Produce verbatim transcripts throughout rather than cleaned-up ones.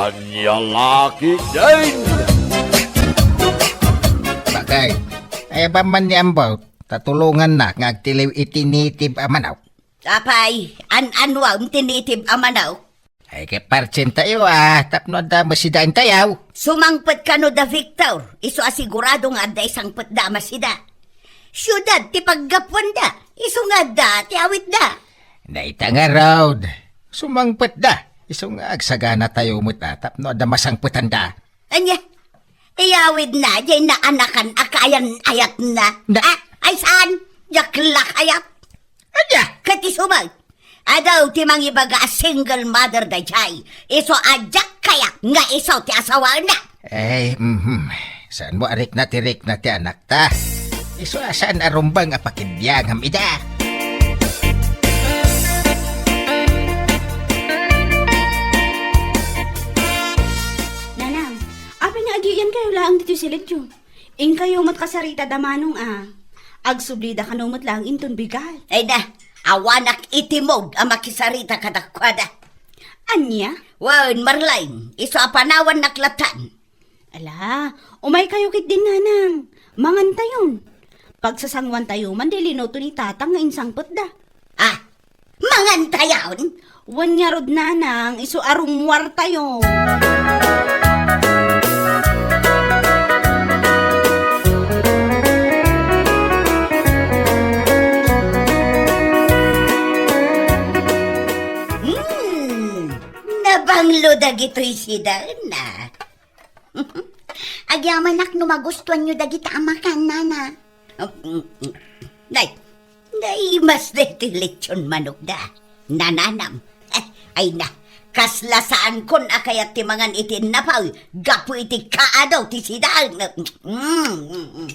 Ania la ketdin? Bakit? Ay, awan man ni Ambaw, ta tulongannak nga agtiliw iti native a manok. Apay, an-anuam ti native a manok? Ay, ket partsentayo, a, tapno adda masidaentayo. Sumangpet kano da Victor, isu a sigurado nga adda isangpetda a masida. Siudad ti paggapuanda, isu nga adda ti awitda. Dayta ngarud, sumangpetda, isu nga agsaganatayo met a tapno adda masangpetanda. Ania? Iyawidna, diay naanakan a kaayan-ayatna. Na- Ah, ay saan? Diak la kayat. Ania? Ket isu met, adu ti mangibaga a single mother daydiay. Isu a diak kayat nga isu ti asawaenna. Ay, mhm. Saanmo a rikna ti rikna ti anakta? Isu a saan a rumbeng a pakibiangam ida. Nanang, apay nga agiyankayo laeng ditoy silidyo? Inkayo met kasarita da Manong a. Agsubli da kano met laeng inton bigat. Ay na, awanak iti mood a makisarita kadakuada. Ania? Wen, Marlene, isu a panawannak latan. Ala, umaykayo ketdin, Nanang. Mangantayon. Pagsasanguantayo man diay linuto ni Tatang nga insangpetda. Ah, mangantayon? Wen ngarud, Nanang, isu a rummuartayo. Hmm, nabanglo dagitoy sidaenna. Agyamanak no magustuanyo dagita a makan, Nana. Nay, naimas daytoy lechon manokda. Nananam. Eh, ay na, kasla saankon a kayat ti mangan iti innapaw gapu iti kaado ti sidaen. Mm, mm, mm.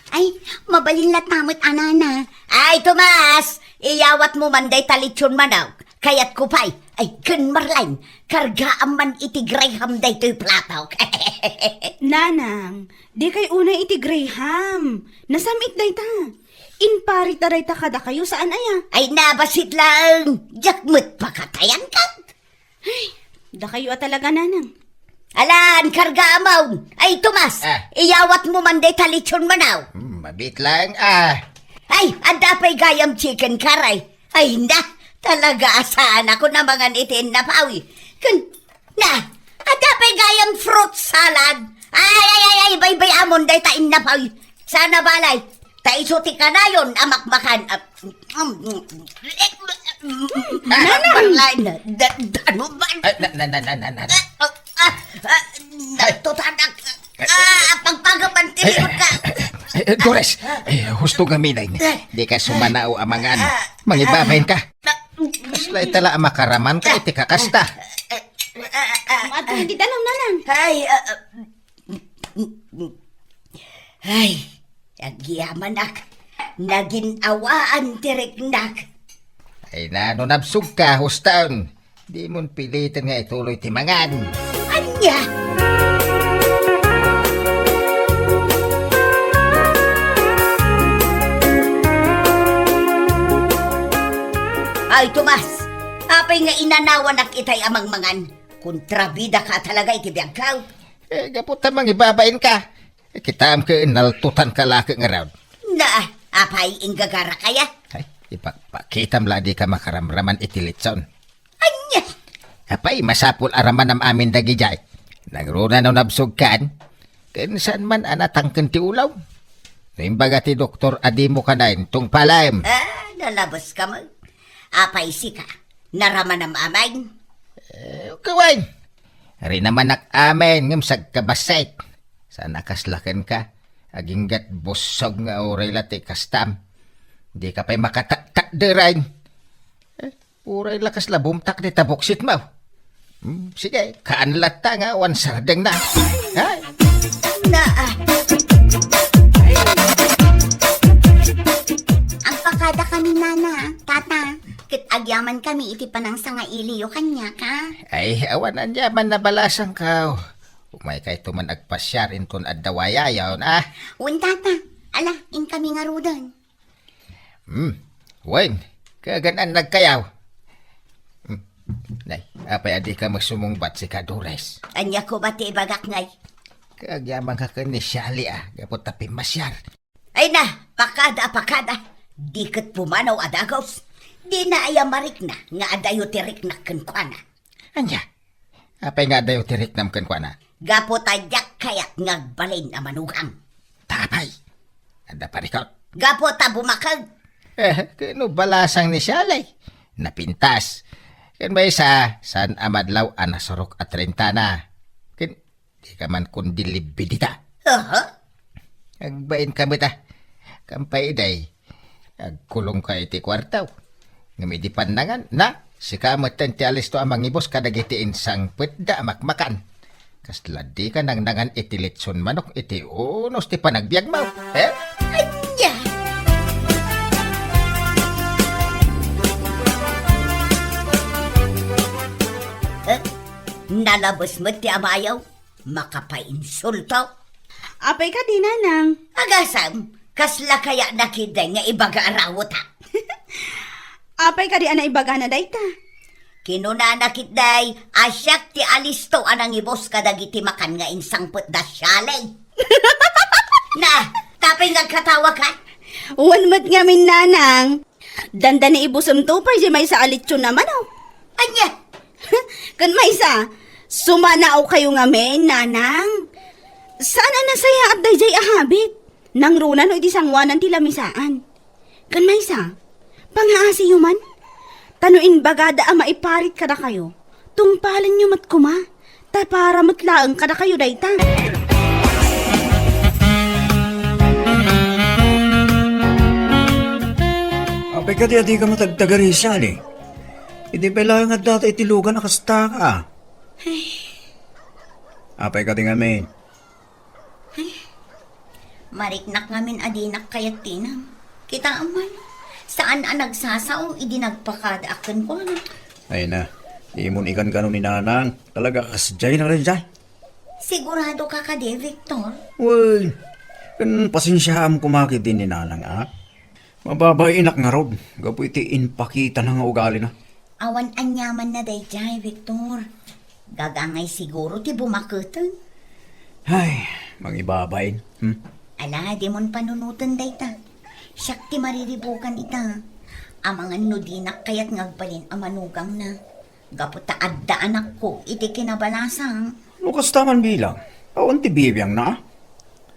Ay, mabalin latta met a, Nana. Ay, Tomas, iyawatmo man dayta lechon manok. Kayatko pay. Ay, ken Marlene, kargaam man iti Graham daytoy platok. Nanang, dikay unay iti Graham. Nasam-it dayta. Inparita dayta kadakayo, saan aya? Ay, nabasit laeng. Diak met pakatayan kat. Ay, dakayo a talaga, Nanang. Alan, kargaam. Ay, Tomas, Ah. iyawatmo man dayta lechon manok. Hmm, mabiit laeng, ah. Ay, adda pay gayam chicken curry. Ay, na, talaga a saanakon a mangan iti innapaw. Ken, na, adda pay gayam fruit salad. Ay, ay, ay, ay, baybay-amon dayta innapaw. Sana balay. Ta isu ti kanayon a makmakan. Ah, Nanang! Marlene, da-, da-, ano ba? Ah, na, na, na, na, na, na. Ah, ah, ah, Ay. Natutanak. Ah, pagpagaman, Ay, tinikot ka. Ay, Dores, ay, husto nga minay. Di ka sumanao a mangan. Mangibabain ka. Kasla itala a makaraman ka iti kakasta. Maadto iti danum, Nanang. Ay, ah, ah, ay, agyamanak. Nagin-awaan ti riknak. Ay, na, no nabsog ka, huston. Dimon piliten nga ituloy ti mangan. Ania? Ay, Tomas, apay nga inanawanak itay a mangmangan? Kontrabida ka talaga iti biagkaw. Eh, gapu ta mangibabain ka. Eh, kitaem ket naltutan ka la ket ngarud. Na, apay, inggagara kaya? Ay, ipakpakitam la a di ka makaramraman iti litson. Ania? Apay, masapul a ramanam amin dagidiay. Nangruna no nabsog kan, ken saan man a natangken ti ulam. No imbaga ti doktor a dimo kanayon, tungpalem. Ah, nalabas ka man. Apay sika, naramanam amin? Eh, kawan. Rinamanak amin, ngem sagkabassit. Saan a kasla kenka, aginggat busog nga uray la ti kastam. Di ka pay makataktakderen. Eh, Uray la kasla bumtak dita buksitmo. Hmm, sige, kaan latta nga awan sardengna. Ay. Na, ah. Agpakada kami, Nana, Tata. Ket agyaman kami iti panangsangailiyo kaniaka. Ay, awan aniaman a balasangko. Umaykayto man agpasiar inton adda wayayon, ah. Wen, Tata. Ala, inkami ngaruden. Hmm. Wen, kagan-annagkayo. Hmm. Nay, Apay a dika magsumungbat, sika, Dores? Ania koma ti ibagak ngay? Agyamanka ken ni Shali a, gapu ta pimmasiar. Ay na, pakada, pakada. Di ket pumanaw a dagus. Dina aya marikna nga adayo ti riknak kenkuana. Ania? Apay nga adayo ti riknam kenkuana? Gapu ta diak kayat nga agbalin a manugang. Ta apay? Adda parikot? Gapu ta bumakeg. Eh, ken no balasang ni Shali, napintas. Ken maysa, saan a madlaw a nasurok a trenta na. Ken dika man kundi libbi dita. Aha. Agbain kami ta. Kampay iday. Agkulongka iti kuartaw. Ngem idi pannangan, na, sika metten ti alisto a mangibus kadagiti insangpetda a makmakan. Kasla dika nangnangan iti litson manok iti unos ti panagbiagmo. Eh? Ania? Eh? Nalabes met ti amayo. Makapainsulto. Apay kadi, nanang? Agasam, kasla kaya nakiday nga ibaga a rawota? Apay kadi a naibagana dayta? Kinunana kiday a siak ti alisto a nangibus kadagiti makan nga insangpet da Shali. Na, tapay nga agkatawaka? Wen met ngamin, nanang. Dandani ibusemto pay diay maysa a litson a manok. Ania? Ken maysa, sumanaokayo ngamin, nanang. Saan a nasayaat daydiay a habit. Nangruna no idi sangoanan ti lamisaan. Ken maysa, pangaasiyo man. Ta no imbagada a maiparit kadakayo, tungpalenyo met koma. Ta para met laeng kadakayo dayta. Apay kadi a dika matagtagari, Shali? Idi pay laeng adda iti lugan a kasta ka. Ay. Apay kadi ngamin? Ay. Mariknak ngamin a dinak kayat tinam. Kitaem man, saan a nagsasao idi nagpakadaak kenkuana. Ay na, imon ikankano ni nanang, talaga kasdiay na rin dyan. Sigurado ka kadi, Victor? Uy, ken pasensiaam koma ketdi ni nanang, a? Mababainak ngarud, gapu iti impakitana nga ugalina. Awan aniamanna daydiay, Victor. Gagangay siguro ti bumaketen. Ay, mangibabain, hmm? Ala, dimon panunoten dayta. Siak ti mariribukan ita. Amangan no dinak kayat nga agbalin a manugangna. Gapu ta adda anakko iti kinabalasang. No kasta man bilang, awan ti bibiangna, a?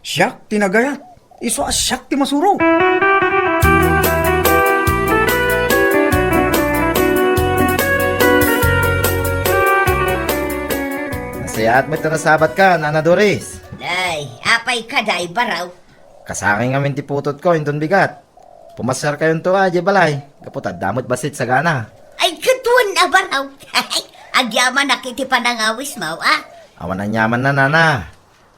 Siak ti nagayat, isu a siak ti masuro. Nasayaat met ta nasabatka, Nana Doris. Ay, apay kadi, Baraw? Kasangay ngamin ti putotko inton bigat. Pumasiarkayonto a idiay balay, gapu ta adda met bassit sagana. Ay, ket wen a, Baraw. Agyamanak iti panangawismo, a? Awan aniamanna, Nana.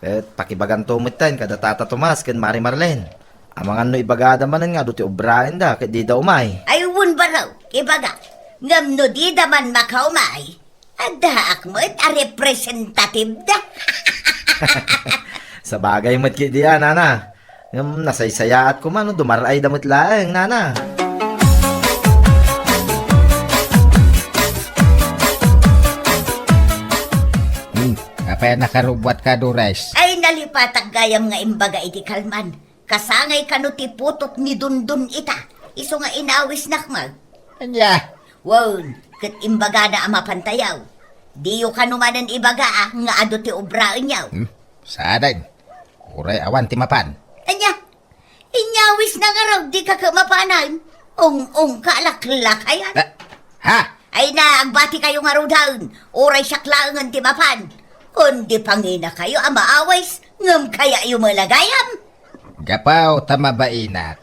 Ket pakibaganto metten kada Tata Tomas ken Mari Marlene. Amangan no ibagada manen nga adu ti obraenda ket dida umay. Ay, wen, Baraw, ibaga. Ngem no dida man makaumay, addaak met a representative da. Sabagay met ketdi a, Nana. Ngem nasaysayaat koma no dumar-ayda met laeng, Nana. Hmm, apay a nakarubbuatka, Dores? Ay, nalipatak gayam nga imbaga iti kalman. Kasangay kano ti putot ni Dundun ita, isu nga inawisnak met. Ania? Wen, ket imbagana a mapantayaw. Diyo kano manen ibaga a nga adu ti obraenyo. Hmm? Saanen? Uray awan ti mapan. Ania? Inyawisna ngarud, dika ket mapanan. Ung-ungka a laklakayan. Ah, ha? Ay na, agbatikayo ngaruden. Uray siak laengen ti mapan. Kundi panginakayo a maawis, ngem kayayo met a gayam. Gapu ta mabainak.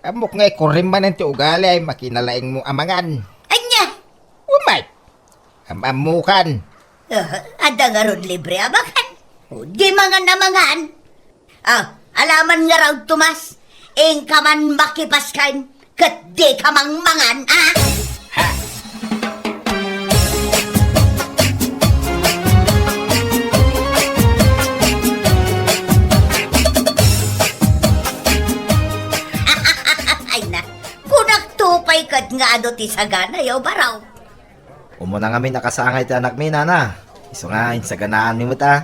Ammok nga ikurim manen ti ugali ay makinalaingmo a mangan. Ania? Umay! Am-ammokan. Ah, adda ngarud libre a mangan. O, di mangan a mangan. Ah, alaman ngarud, Tomas. Inka man makipaskan. Ket dika mangmangan, a? Ha? Ay na, kunakto pay ket nga adu ti saganayo, Baraw. Ammona ngamin a kasangay ti anakmi, nana. Isu nga insaganaanmi met a.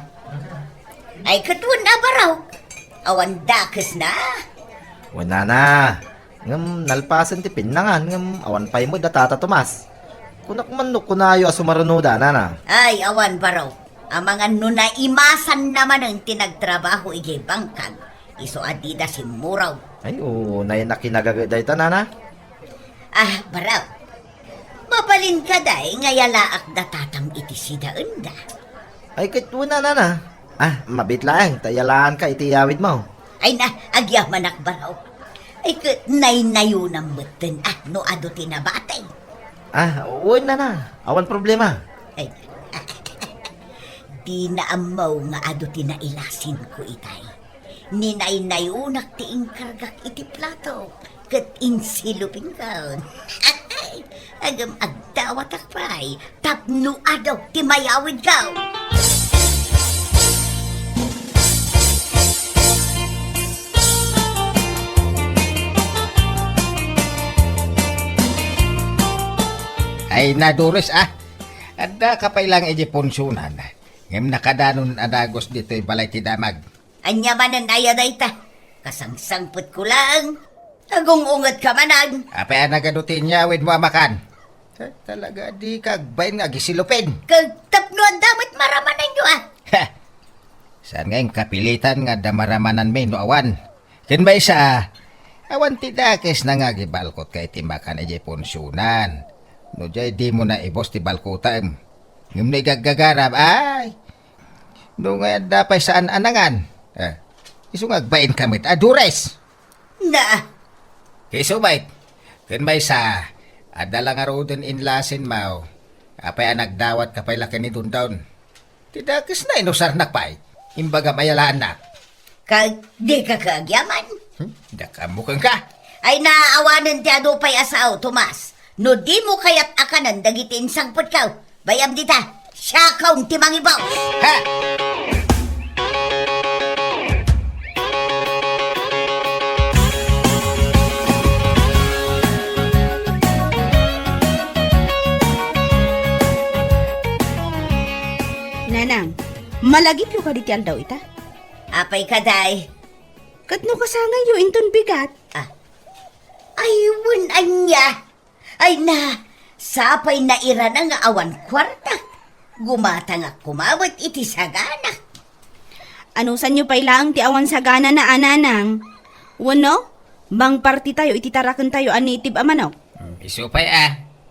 Ay, ket wen a, Baro. Awan dakesna. Wen, nana. Ngem nalpasen ti pinnangan, ngem awan pay met da Tata Tomas. Kunak man no kunayo a sumarunoda, nana. Ay, awan, Baro. Amangan no naimasanna manen ti nagtrabaho idiay bangkag, isu a dida simmurot. Ay, unay a kinagaget dayta, nana. Ah, Baro. Mabalin kadi nga yalaak da Tatam iti sidaenda? Ay, ket wen a, nana. Ah, mabiit laeng ta yalaanka iti iyawidmo. Ay na, agyamanak, Baro. Ay, ket naynayonam metten, ah, no adu ti nabati. Ah, wen, nana. Awan problema. Ay, dina ammo nga adu ti nailasinko itay. Ninaynayonak ti inkargak iti plato, ket insilupinkon. Ngem agdawatak pay tapno adu ti mayawidko. Ay, Dores, ah. Addaka pay laeng idiay punsionan. Ngem nakadanon a dagus ditoy balay ti damag. Ania manen aya dayta? Kasangsangpetko laeng. Agung-ungetka manen. Apay a nagadu ti inyawidmo a makan? Eh, talaga, dika agbain nga agisilupin. Ket tapno adda met maramananyo, ah. Ha! Saan nga inkapilitan nga adda maramananmi no awan? Ken maysa, awan ti dakesna nga agibalkotka iti makan idiay punsionan. No diay, dimo naibus ti balkotem. Ngem no igaggagaram, ay, no nga adda pay saan a nangan, eh, isu nga agbainka met a Dores. Na. Isu met. Ken maysa, adda la ngaruden inlasinmo. Apay a nagdawatka pay la ken ni Dondon? Ti dakesna, inusarnak pay. Imbagam a yalaannak. Ka, dika kagyaman? Hmm? Dakamu kenka? Ay, naawanen ti adu pay a sao, Tomas. No dimo kayat a kanen dagiti insangpetko, bay-am dita, siakon ti mangibus. Ha? Nanang, malagipyo kadi ti aldaw ita? Apay kadi? Ket no kasangayyo inton bigat? Ah. Ay, wen ania? Ay na, sapay nairana nga awan kuarta. Gumatangak koma met iti sagana. Anusanyo pay laeng ti awan saganana, a nanang? Wenno, mangpartitayo iti tarakentayo a native a manok? Hmm, isu pay a.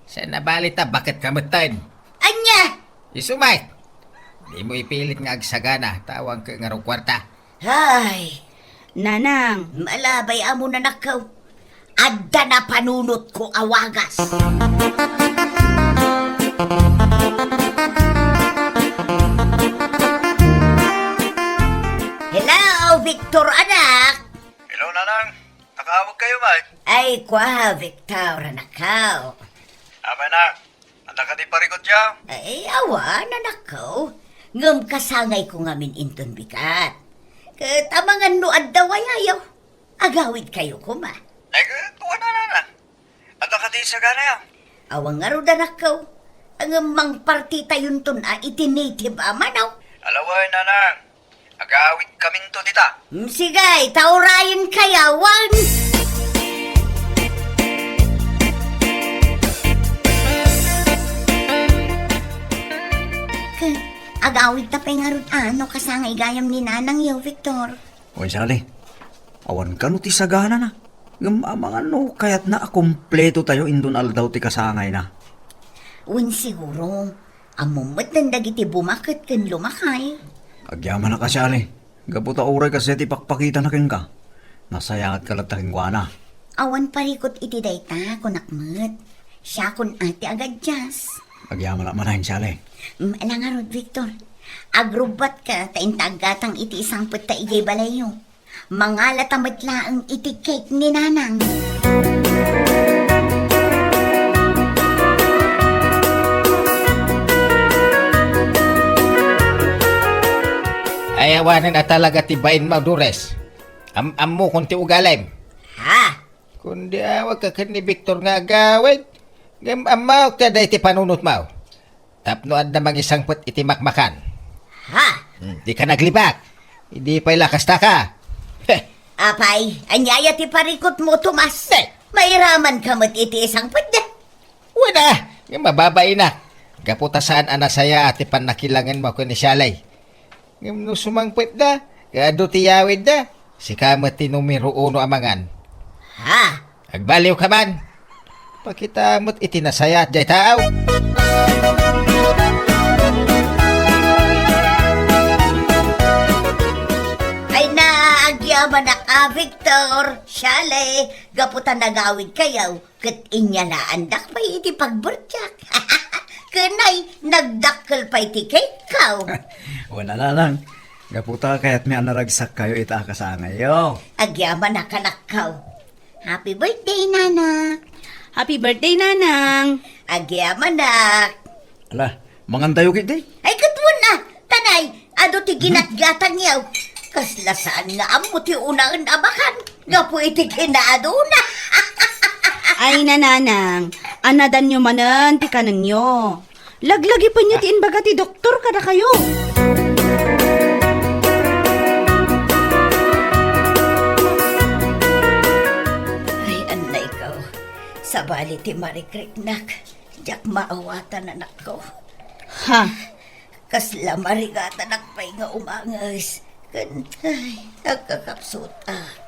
Saan a bali ta baket ka metten. Ania? Isu met. Dimo ipilit nga agsagana, ta awan ket ngarud kuarta. Ay, Nanang. Malabay amon, anakko. Adda napanunotko a wagas. Hello, Victor, anak. Hello, Nanang. Nakaawag kayo, Mike? Ay, kwa, Victor, anakko. Apay, Nang? Adda kadi parikutyo? Ay, awan, anakko. Ngem kasangayko ngamin inton bigat. Ket amangan no adda wayayo, agawidkayo koma. Ay, ket wen a, Nanang. Adda kadi saganayo? Awan ngarud, anakko. Ngem mangpartitayonton a iti native a manok. Ala wen, Nanang. Agawidkaminto dita. Mm, sige, ta urayenkayo, wen. Ket agawidta pay ngarud a no kasangay gayam ni nanangyo, Victor. Wen, Sally, awan kano ti saganana. Ngem amangan no kayatna a kumpletotayo inton aldaw ti kasangayna. Wen, siguro. Ammom metten dagiti bumaket ken lumakay. Agyamanak a, Sally. Gapu ta uray kasdiay ti pakpakitana kenka, nasayaat ka latta kenkuana. Awan parikut iti dayta, kunak met. Siakon a ti agaddias. Agyamanak manen, Sally. Mm, ala ngarud, Victor. Agrubbatka ta inta aggatang iti isangpetta idiay balayyo. Mangalata met laeng iti cake ni Nanang. Ay, awanen a talaga ti bainmo, Dores. Am-, ammokon ti ugalim. Ha? Kundi awagka ken ni Victor nga agawid, ngem ammok ti adda iti panunotmo. tapno adda mangisangpet iti makmakan. Ha? Hmm, dika naglibak. Idi pay la kastaka. Heh. Apay, ania aya ti parikutmo, Tomas? Heh. Mairamanka met iti isangpetda? Wen a, nga mababainak. Gapu ta saan a nasayaat ti pannakilangenmo ken ni Shalay. Ngem no sumangpetda, nga adu ti yawidda, sika met ti numero uno a mangan. Ha? Agbaliwka man. Pakita met iti nasayaat jay taaw. Ay na, agyamanak a, Victor, Shalay, gapu ta nagawidkayo, ket inyalaandak pay iti pagbertiak. Ken ay, nagdakkel pay ti cake-ko. Wen a, nanang, gapu ta kayatmi a naragsakkayo ita a kasangayyo. Agyamanak, anakko. Happy birthday, Nana. Happy birthday, Nanang. Agyamanak. Ala, mangantayo ketdi? Ay, ket wen a, tanay, adu ti ginatgatangyo. Kasla saan nga ammo ti unaen a makan, gapu iti kinaaduna. Ay, nanang, anadanyo manen ti kanenyo. Laglagipenyo ti imbaga ti doktor kadakayo. Ay, annayko. Sabali ti marikriknak, diak maawatan, anakko. Ha? Kasla marigatanak pay nga umanges. Ken, ay, nagkakapsut a.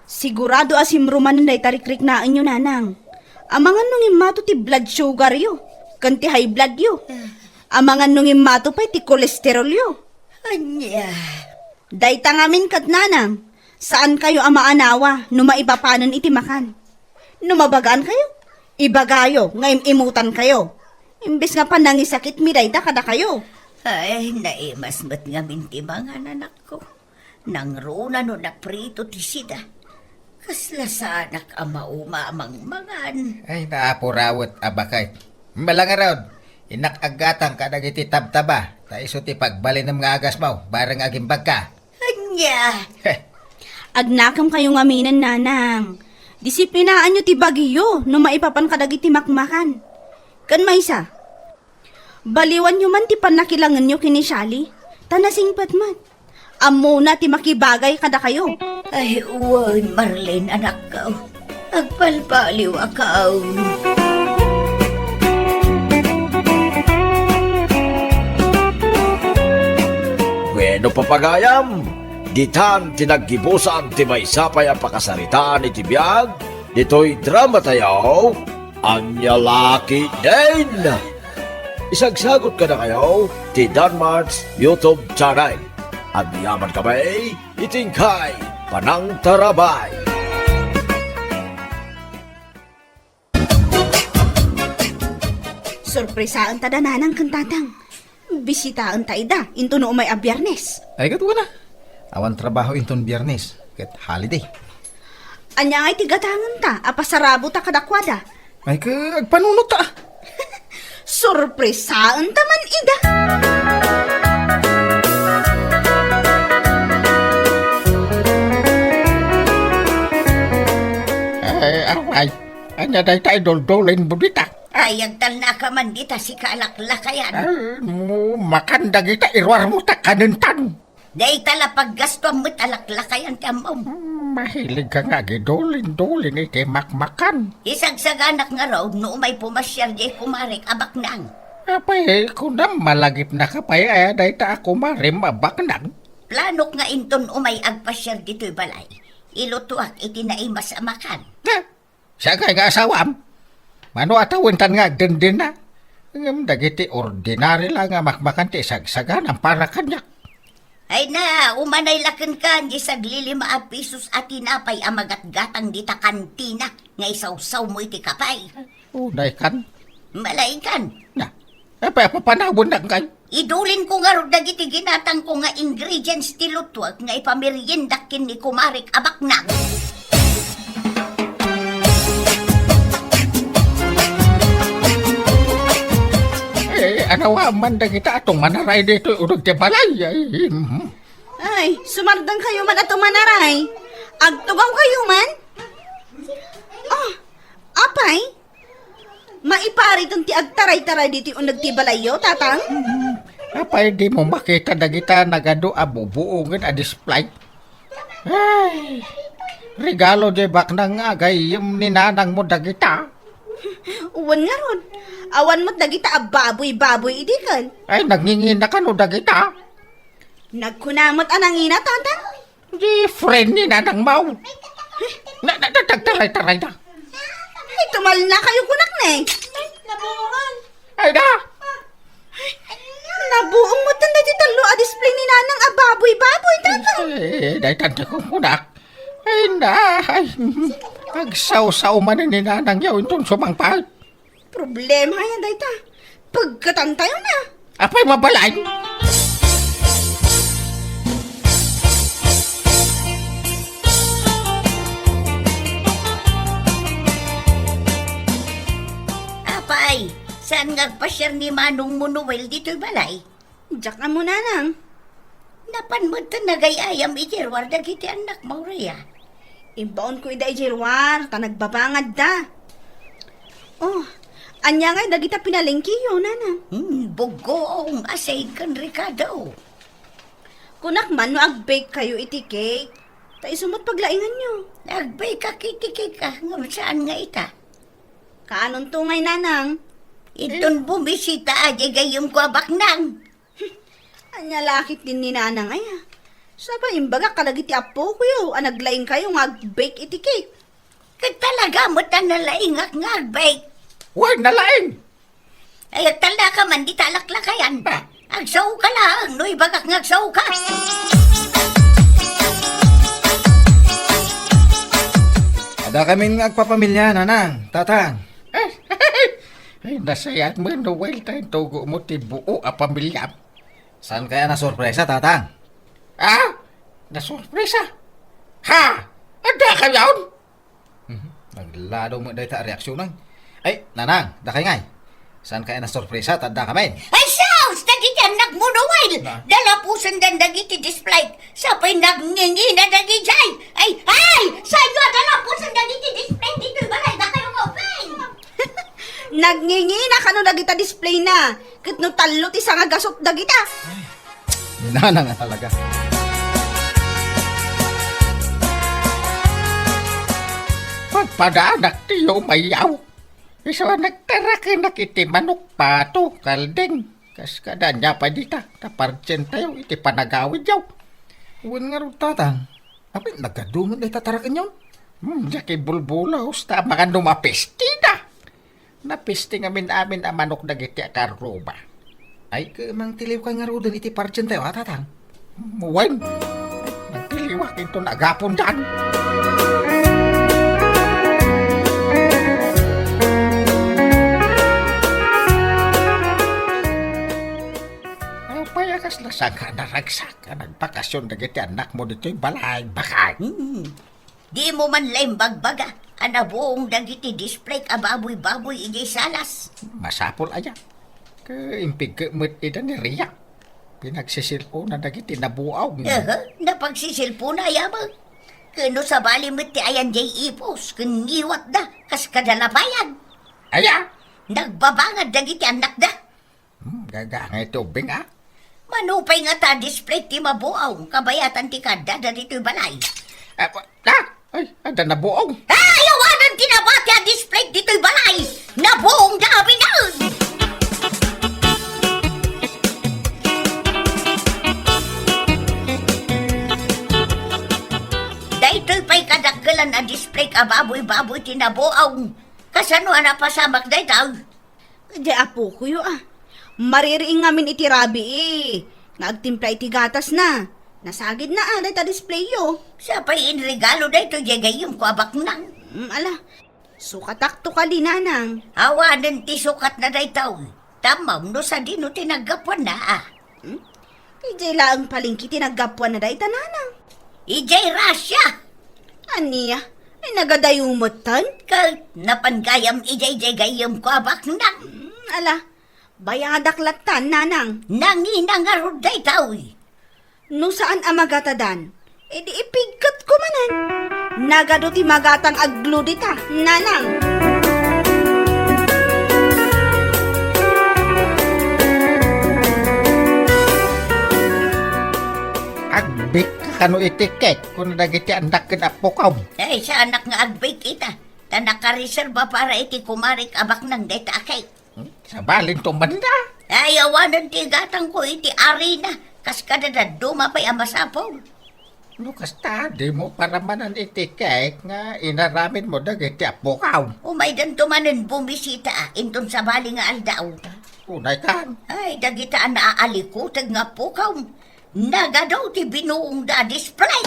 Sigurado a simro manen dayta rikriknaenyo, nanang. Amangan no ngimmato ti blood sugaryo, ken ti high bloodyo. Amangan no ngimmato pay ti kolesterolyo. Ania? Dayta ngamin ket, nanang, saankayo a maanawa no maipapanen iti makan. No mabagaankayo, ibagayo nga im-imutankayo. Imbes nga panangisakitmi dayta kadakayo. Ay, naimas met ngamin ti mangan, anakko. Nangruna no naprito ti sida. Kasla saanak a mauma a mangmangan. Ay, naapurawet a baket. Mala ngarud, innak aggatang kadagiti tabtaba, ta isu ti pagbalinem nga agasmo, bareng agimbagka. Ania? Heh. Agnakemkayo ngaminen, nanang. Disiplinaanyo ti bagiyo no maipapan kadagiti makmakan. Ken maysa, baliwanyo man ti pannakilangenyo ken ni Shali, ta nasingpet met. Ammona ti makibagay kadakayo. Ay, wen, Marlene, anakko. Agbalbaliwakon. Bueno, papagayam, ditan ti naggibusan ti maysa pay a pakasaritaan iti biag ditoy dramatayo, Ania La Ketdin. Isagsagot kadakayo ti Danmart's YouTube channel. Agyaman kami iti inkay panangtarabay. Sorpresaenta da nanang ken tatang. Bisitaenta ida, into no umay a Biernes. Ay, ket wen a. Awan trabaho inton Biernes, ket holiday. Ania ngay ti gatangenta a pasarabota kadakuada? Ay, ket agpanunot ta. Sorpresaenta man ida. Ay, away. Ania dayta iduldulin mo dita? Ay, agtalnaka man dita, sika a laklakayan. Ay, no makan dagita iruarmo ta kanentan. Dayta la paggastuam met a laklakayan ti ammom. Hmm, mahiligka nga agidulin-dulin iti makmakan. Isagsaganak ngarud no umay pumasiar diay kumarek a baknang. Apay, kunam, malagipnaka pay aya dayta a kumarem a baknang? Planok nga inton umay agpasiar ditoy balay, ilutoak iti naimas a makan. Ha? Siak ngay nga asawam? Mano a tawentan nga agdendena? Ngem dagiti ordinari la nga makmakan ti isagsaganam para kaniak. Ay na, umanay la kenka diay saglilima a pisos a tinapay a magatgatang dita kantina nga isawsawmo iti kapay. Unaykan? Malaykan. Na, apay a papanawennak ngay? Idulinko ngarud dagiti ginatangko nga ingredients ti lutuak nga ipameriendak ken ni kumarek a baknang. Eh, anawa man dagita a tumanaray ditoy uneg ti balay. Ay, mhm. Ay, sumardengkayo man a tumanaray. Agtugawkayo man? Ah, apay? Maipariton ti agtaray-taray ditoy uneg ti balayyo, Tatang? Apay dimo makita dagita nagadu a bubuongen a display? Ay, regalo diay baknang nga agayyem ni nanangmo dagita. Wen ngarud, awan met dagita a baboy-baboy idi ken. Ay, nagngingina kano dagita? Nagkuna met a nangina, Tatang? Di friend ni nanangmo. Na, na, na, nagtaray-taray na. Ay, tumalna kayo kunak ne. Ay, nabuongan. Ay, na. Nabuong met daydi tallo a display ni Nanang a baboy-baboy, Tatang. Eh, daytan ti kunkunak. Ay, na. Ay, agsawsaw manen ni nanangyo inton sumangpet. Problema yan dayta. Pagkatantayo na. Apay mabalin? Apay, saan nga agpasiar ni Manong Manuel ditoy balay? Diak ammo, Nanang. Napan met ta nagay-ayam iti ruar dagiti annak, Maria. Imbaonko ida iti ruar, ta nagbabangadda. Oh, ania ngay dagita pinalengkeyo, Nanang? Hmm, buggoong, asin ken rekado. Kunak man no ag-bake kayo iti cake, ta isu met paglainganyo. Ag-bake ak iti cake, ah, ngem saan nga ita? Kaanonto ngay, Nanang? Inton bumisita, diay gayyemko a baknang. Ania la ketdin ni Nanang aya? Sapa imbagak kadagiti appokoyo a naglaing kayo nga ag-bake iti cake. Ket talaga met a nalaingak nga ag-bake. Wen, nalaing! Ay, agtalna ka man dita laklakayan. Ah. Agsaoka laeng no ibagak nga agsaoka. Adda kamin nga agpapamilia, Nanang, Tatang. Ay, nasayaat met, Noel, ta intugo mo ti buo a pamiliam. Saan kaya nasorpresa, Tatang? Ah? Nasorpresa? Ha? Adda kayon? Mhm. Naglalo met dayta a reaksionen. Ay, Nanang, dakay ngay. Saan kaya nasorpresa, ta adda kamin? Ay, sus! Dagiti annakmo, Noel! Na? Dalapusendan dagiti display. Sapay nagngingina dagidiay. Ay, ay! Sayo a dalapusen dagiti display ditoy balay, dakayo nga ubbing! Nagngingina kano dagita display na. Ket no tallo ti sangagasut dagita. Ni Nanang a talaga. Pagpadaanak ti umayaw. Isu a nagtarakenak iti manok, pato, kalding. Kas kada ania pay dita, ta pardientayo iti panagawidyo. Wen ngarud, Tatang, apay nagadu met dayta tarakenyon? Hmm, diak ibulbulos, ta amangan no mapestida. Napesti ngamin-amin a manok dagiti a karruba. Ay, ket mangtiliwka ngaruden iti pardientayo, a, Tatang? Wen, mangtiliwak inton agapondan. Apay a kasla saan ka naragsak a nagbakasyon dagiti annakmo ditoy balay, bakay? Hmm. Dimo man la imbagbaga a nabuong dagiti display a baboy-baboy idiay salas. Masapul aya. Ket impigek met ida ni Ria. Pinagsisilpona dagiti nabuong. Aha, napagsisilpona aya met. Ket no sabali met ti ayan diay ipos ken ngiwatda kas kada lapayan. Aya? Nagbabangad dagiti annakda. Hmm, gagangay ti ubbing, a? Mano pay ngata a display ti mabuong kabayatan ti kaaddada ditoy balay? Ah, pa-, ah! Ay, adda nabuong. Ay, awanen ti nabati a display ditoy balay! Nabuongda aminen! Daytoy pay kadakkelan a display a baboy-baboy ti nabuong. Kasano a napasamak daytoy? Diay apokoyo, a. Maririing ngamin iti rabii nga agtimpla iti gatasna. Nasagidna, a, dayta displayyo. Sapay inregalo daytoy diay gayyemko a baknang. Mm, ala. Sukatakto kadi, Nanang. Awanen ti sukatna daytoy. Tammo no sadino ti naggapuanna, a. Hmm? Idiay laeng palengke ti naggapuanna dayta, Nanang. Idiay Russia. Ania? Ay, nagadayo metten? Ket napan gayam idiay diay gayyemko a baknang. Hmm, ala, bayadak lattan, Nanang. Nangina ngarud daytoy. No saan a magatadan, idi ipigketko manen. Nagadu ti magatang a glue dita, Nanang. Bake ka kano iti cake, kuna dagiti annak ken appokom. Ay, saanak nga ag-bake ita. Ta nakareserba para iti kumarik a baknang dayta a cake. Hmm? Sabalinto man da. Ay, awanen ti igatangko iti arina. Kas kada dadduma pay a masapul. No kasta, dimo paramanan iti cake nga inaramidmo dagiti appokom. Umaydanto manen bumisita, inton sabali nga aldaw. Unay kan. Ay, dagita a naaalikuteg nga appokom. Nagadu ti binuongda a display.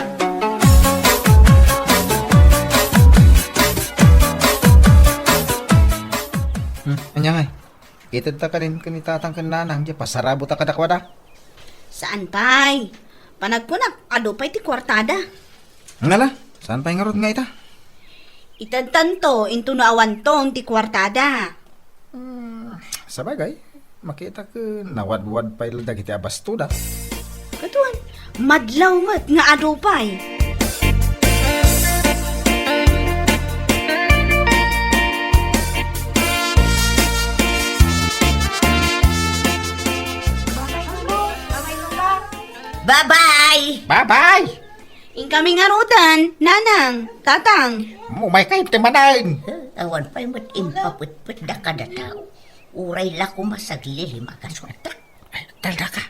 Hmm, ania ngay? Itedta kadin ken ni tatang ken nanang, diay pasarabota kadakuada. Saan pay? Panagkunak, adu pay ti kuartada. Ngala, saan pay ngarud nga ita? Itedtanto, intono awanton ti kuartada. Hmm, sabagay, makita ket nawadwad pay la dagiti a bastoda. Katuan, madlaw met nga adu pay. Bye-bye! Bye-bye! Inkami ngaruden, nanang, tatang. Umay kayo ti manen. Awan pay met impapetpet da kada tao. Uray la koma saglilima ka suarta. Ay, talda ka.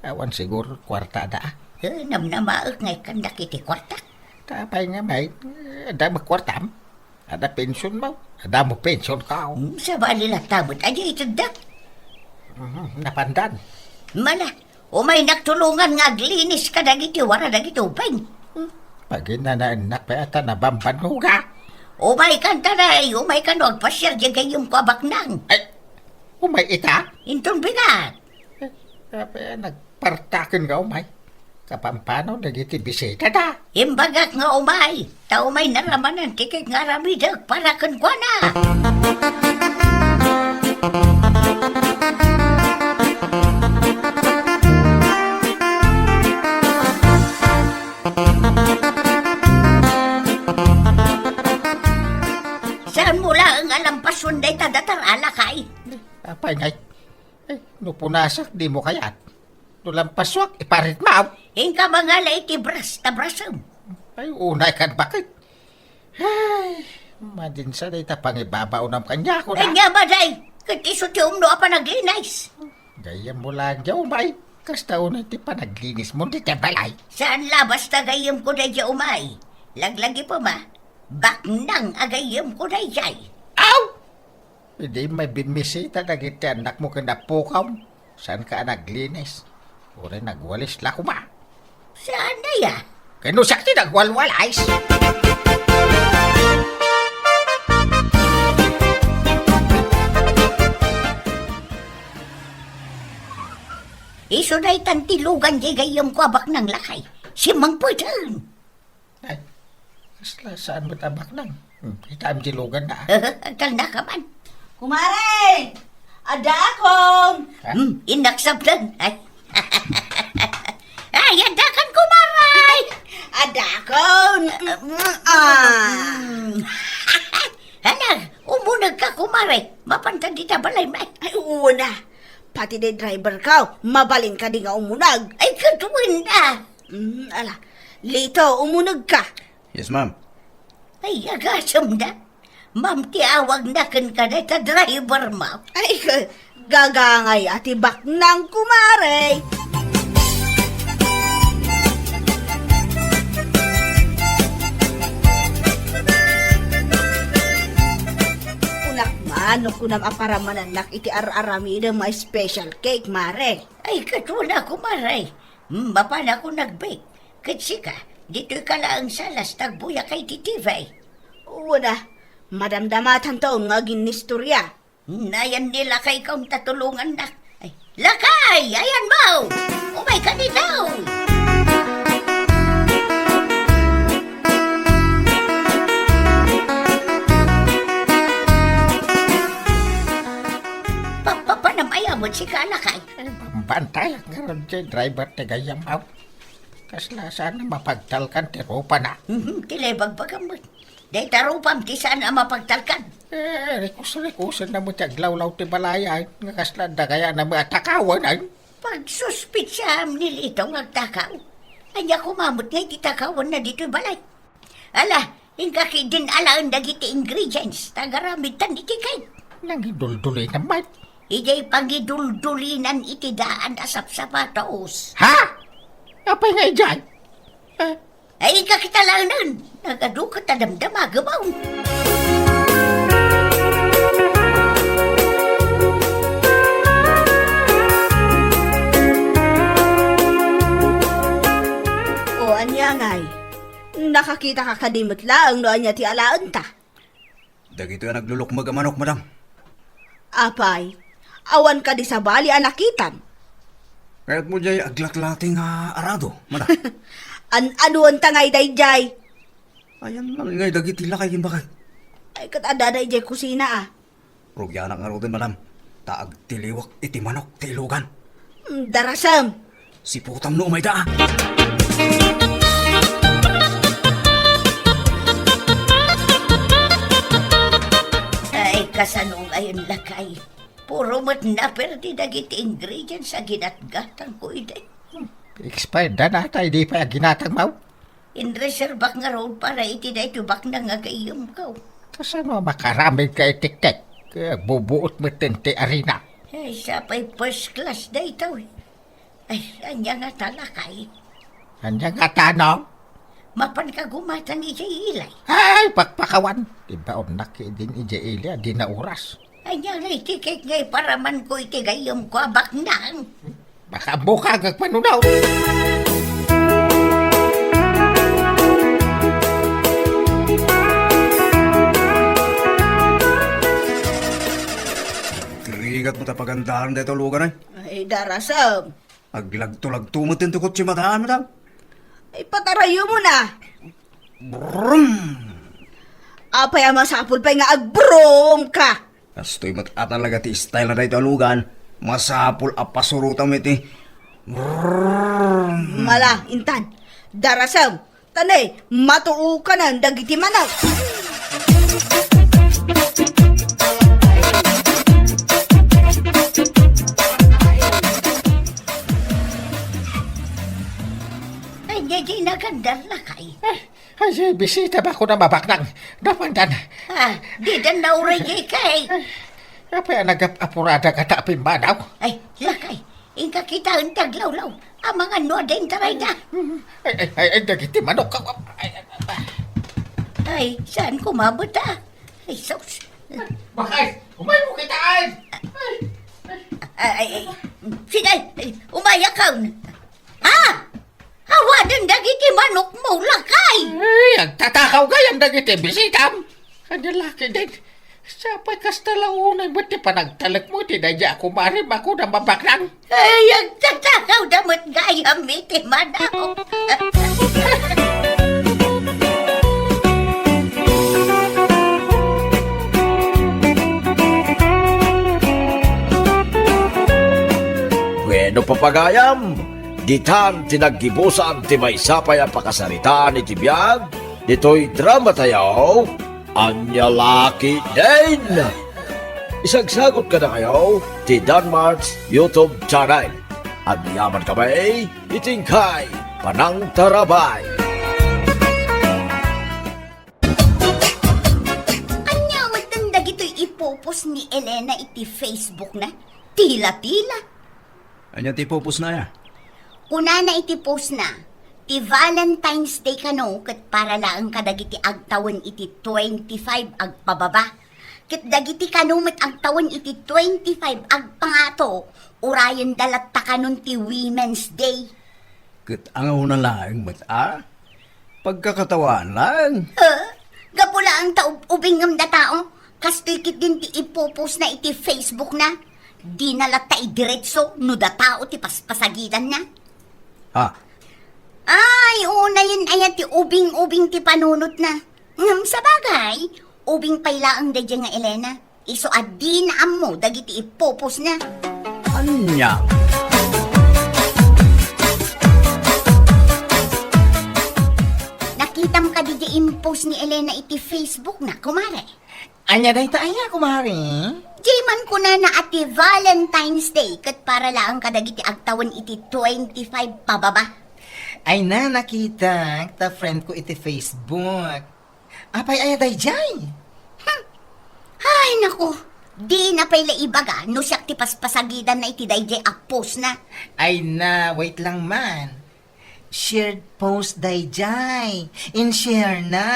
Awan siguro kuartada, ah. Eh, namnamaek nga ikkandak iti kuarta. Tapay nga may, eh, adda mo kuartam. Adda pension mo. Adda mo pension ka, oh. Hmm, sabali la ta met, adi itedda. Mhm, napandan. Mala, umay naktulongan nga aglinis kadagiti wara dagiti ubing. Hmm, paginanaennak pay ata nabambannoga. Umay kanta day, umay kano agpasiar di gayyem ko a baknang. Ay, umay ita? Inton bigat. Eh, apay a nagpartaken nga umay? Kapampano dagiti bisita da? Imbagak nga umay, ta umay naramanan ti kek nga aramidek para kenkuana. Saan mo laeng a lampason dayta datar a lakay? Apay ngay? Eh, no punasak, di mo kayat. No lampasuak, iparit mo. Inka mangala iti bras, ta brasem. Ay, unay kan bakit? Ay, madinsa dayta pangibabaonam kaniak, kuna. Ania, maday, ket isu ti umno a panaglinis. Gayyem mo laeng diay umay. Kasta unay ti panaglinis mo dita balay. Saan la basta gayyem ko daydiay umay. Laglagi pa ma. Baknang a gayyem ko daydiay. Aw! Idi may bimmisita dagiti annakmo ken appokom, saanka a naglinis? Uray nagwalis la koma. Saan aya? Ken no siak ti nagwalwalis? Isu daytan ti lugan diay gayyemko a baknang lakay. Simmangpeten! Ay, kasla saan met a baknang? Hmm, kitaem ti luganna, ah. Agtalna ka man. Kumare! Addaakon! Ha? Hmm, inaksabdan. Ay. Ay, addakan, kumare! Addaakon! Ah. Hmm. Hala, umuneg ka, kumare. Mapanta dita balay, may. Ay, oo na. Pati day driver ka, mabalin ka di nga umuneg. Ay, kaduin na. Mm, ala. Lito, umuneg ka. Yes, ma'am. Ay, agasem da. Ma'am, ti awagna ken kada ta driver mo. Ay, ka-, gagangay a ti baknang, kumare. Kunak man, no kunam a paramanannak iti ar-aramidem a special cake, mare. Ay, kaduana, kumare. Hmm, mapanakon nag-bake. Ket sika, ditoy ka laeng salas ta agbuyaka iti T V. Wen a, madamdamatanton nga aginnistorya. Hmm, ayan ni lakayko ta tulongannak. Ay, lakay! Ayanmo! Umayka ditoy! Pa-, pa-, panam-ayam met sika, lakay. Ay, bambantayak ngarud ti driver ti gayyem, aw. Kasla saan a mapagtalkan ti rupana. Mhm, ti lebagbagam met. Dayta rupam ti saan a mapagtalkan. Eh, rikus-rikusen na met ti aglawlaw ti balay, ay, nga kasla adda gayam a takawen, ay. Pagsuspitsam ni Lito nga agtakaw. Ania koma met nga iti takawanna ditoy balay? Ala, inka ketdin alaen dagiti ingredients, ta agaramidtan iti cake. Nangiduldulinam met. Idiay pangiduldulinan iti daan a sapsapatos. Ha? Apay nga idiay? Eh? Ay, inka ketdi alaenen. Nagadu ket adda damdama, gabaw. O, ania ngay? Nakakitaka kadi met laeng no ania ti alaenta? Dagitoy a naglulukmeg a manok, madam. Apay, awan kadi sabali a nakitam? Kayatmo diay aglaklating a arado, madam? An-anuenta ngay daydiay? Ayan lang ngay dagiti lakay ken baket. Ay, ket adda daydiay kusina, a. Rugianak ngaruden, madam, ta agtiliwek iti manok ti ilugan. Mm, darasem! Siputam no umayda, a. Ay, kasano ngayen, lakay? Puro met naperdi dagiti ingredients a ginatgatangko idi. Expired da nata, idi pay a ginatangmo? Inreserbak ngarud para iti daytoy baknang nga gayyemko. Kasano a makaramidka iti cake? Agbubuot metten ti arina. Ay, sapay first class daytoy. Ay, ania ngata, lakay? Ania ngata, no? Mapanka gumatang idiay ili? Ay, pakpakawan! Ibaonnak ketdin idiay ili a di nauras. Ania ngay ti cake nga iparamanko iti gayyemko a baknang? Makaammoka nga agpanunaw. Rigat met a pagandaran daytoy a lugan, ay. Ay, darasem. Aglagto-lagto met ti kotse, madam, madam. Ay, patarayemon a. Brum! Apay a masapul pay nga agbrum ka? Kastoy met a talaga ti style na daytoy a lugan. Masapul a pasurotam iti. Brrrr. Mala, intan. Darasem. Tanay, matuokanan dagiti manok. Ay, di, di nagandar, lakay. Ay, ay, bisita ba ko na mabaknang? Napandan. Ah, di dan nauray, di kay. Ay, apay a nagap-apurada ka ta pimmanaw? Ay, lakay, inka kitaen ti aglawlaw. Amangan no adda intarayda. Ay, ay, ay, ay, dagiti manok. Ay, ay, ay. Ay, saan kumabot, ah? Ay, sus. Bakit? Umay mo kitaan! Ay, ay, ay. Sige, ay, umayakaw. Ha? Awanen dagiti manokmo, lakay! Ay, agtatakaw gayam dagiti bisitam. Ania la ketdin? Sapay kasta la unay met ti panagtalekmo iti daydiay a kumarim a kuna mabaknang. Ay, agtatakaw da met gayam iti manok. Bueno, papagayam, ditan ti naggibusan ti maysa pay a pakasaritaan iti biag ditoy dramatayo, Ania la ketdin? Isagsagut kadakayo ti Danmart's YouTube channel. Agyamankami iti inkay panangtarabay. Ania metten dagitoy ipopost ni Elena iti Facebook na? Tila-tila. Ania ti ipopost na, aya? Kunana iti post na, ti Valentine's Day kano ket para laeng kadagiti agtawen iti twenty-five agpababa. Ket dagiti kano met agtawen iti twenty-five agpangato, urayenda latta kanon ti Women's Day. Ket angawna laeng met a? Pagkakatawaan laeng. Eh, gapu laeng ta ub-, ubingngem da tao. Kastoy ketdin ti ipopost na iti Facebook na. Dina latta idiretso no da tao ti paspasagidanna. Ha? Ay, unayen aya ti ubing-ubing ti panunotna. Ngem sabagay, ubing pay laeng daydiay nga Elena. Isu a dina ammo dagiti ipopost na. Ania? Nakitam kadi ti impost ni Elena iti Facebook na, kumare? Ania dayta aya, kumare? Di man kunana a ti Valentine's Day ket para laeng kadagiti agtawen iti twenty-five pababa. Ay na, nakitak ta friend ko iti Facebook. Apay aya dayjay? Hmm. Ay, naku. Dina pay la ibaga no siak ti paspasagidanna iti dayjay a post na. Ay na, wait lang man. Shared post dayjay. In-share na.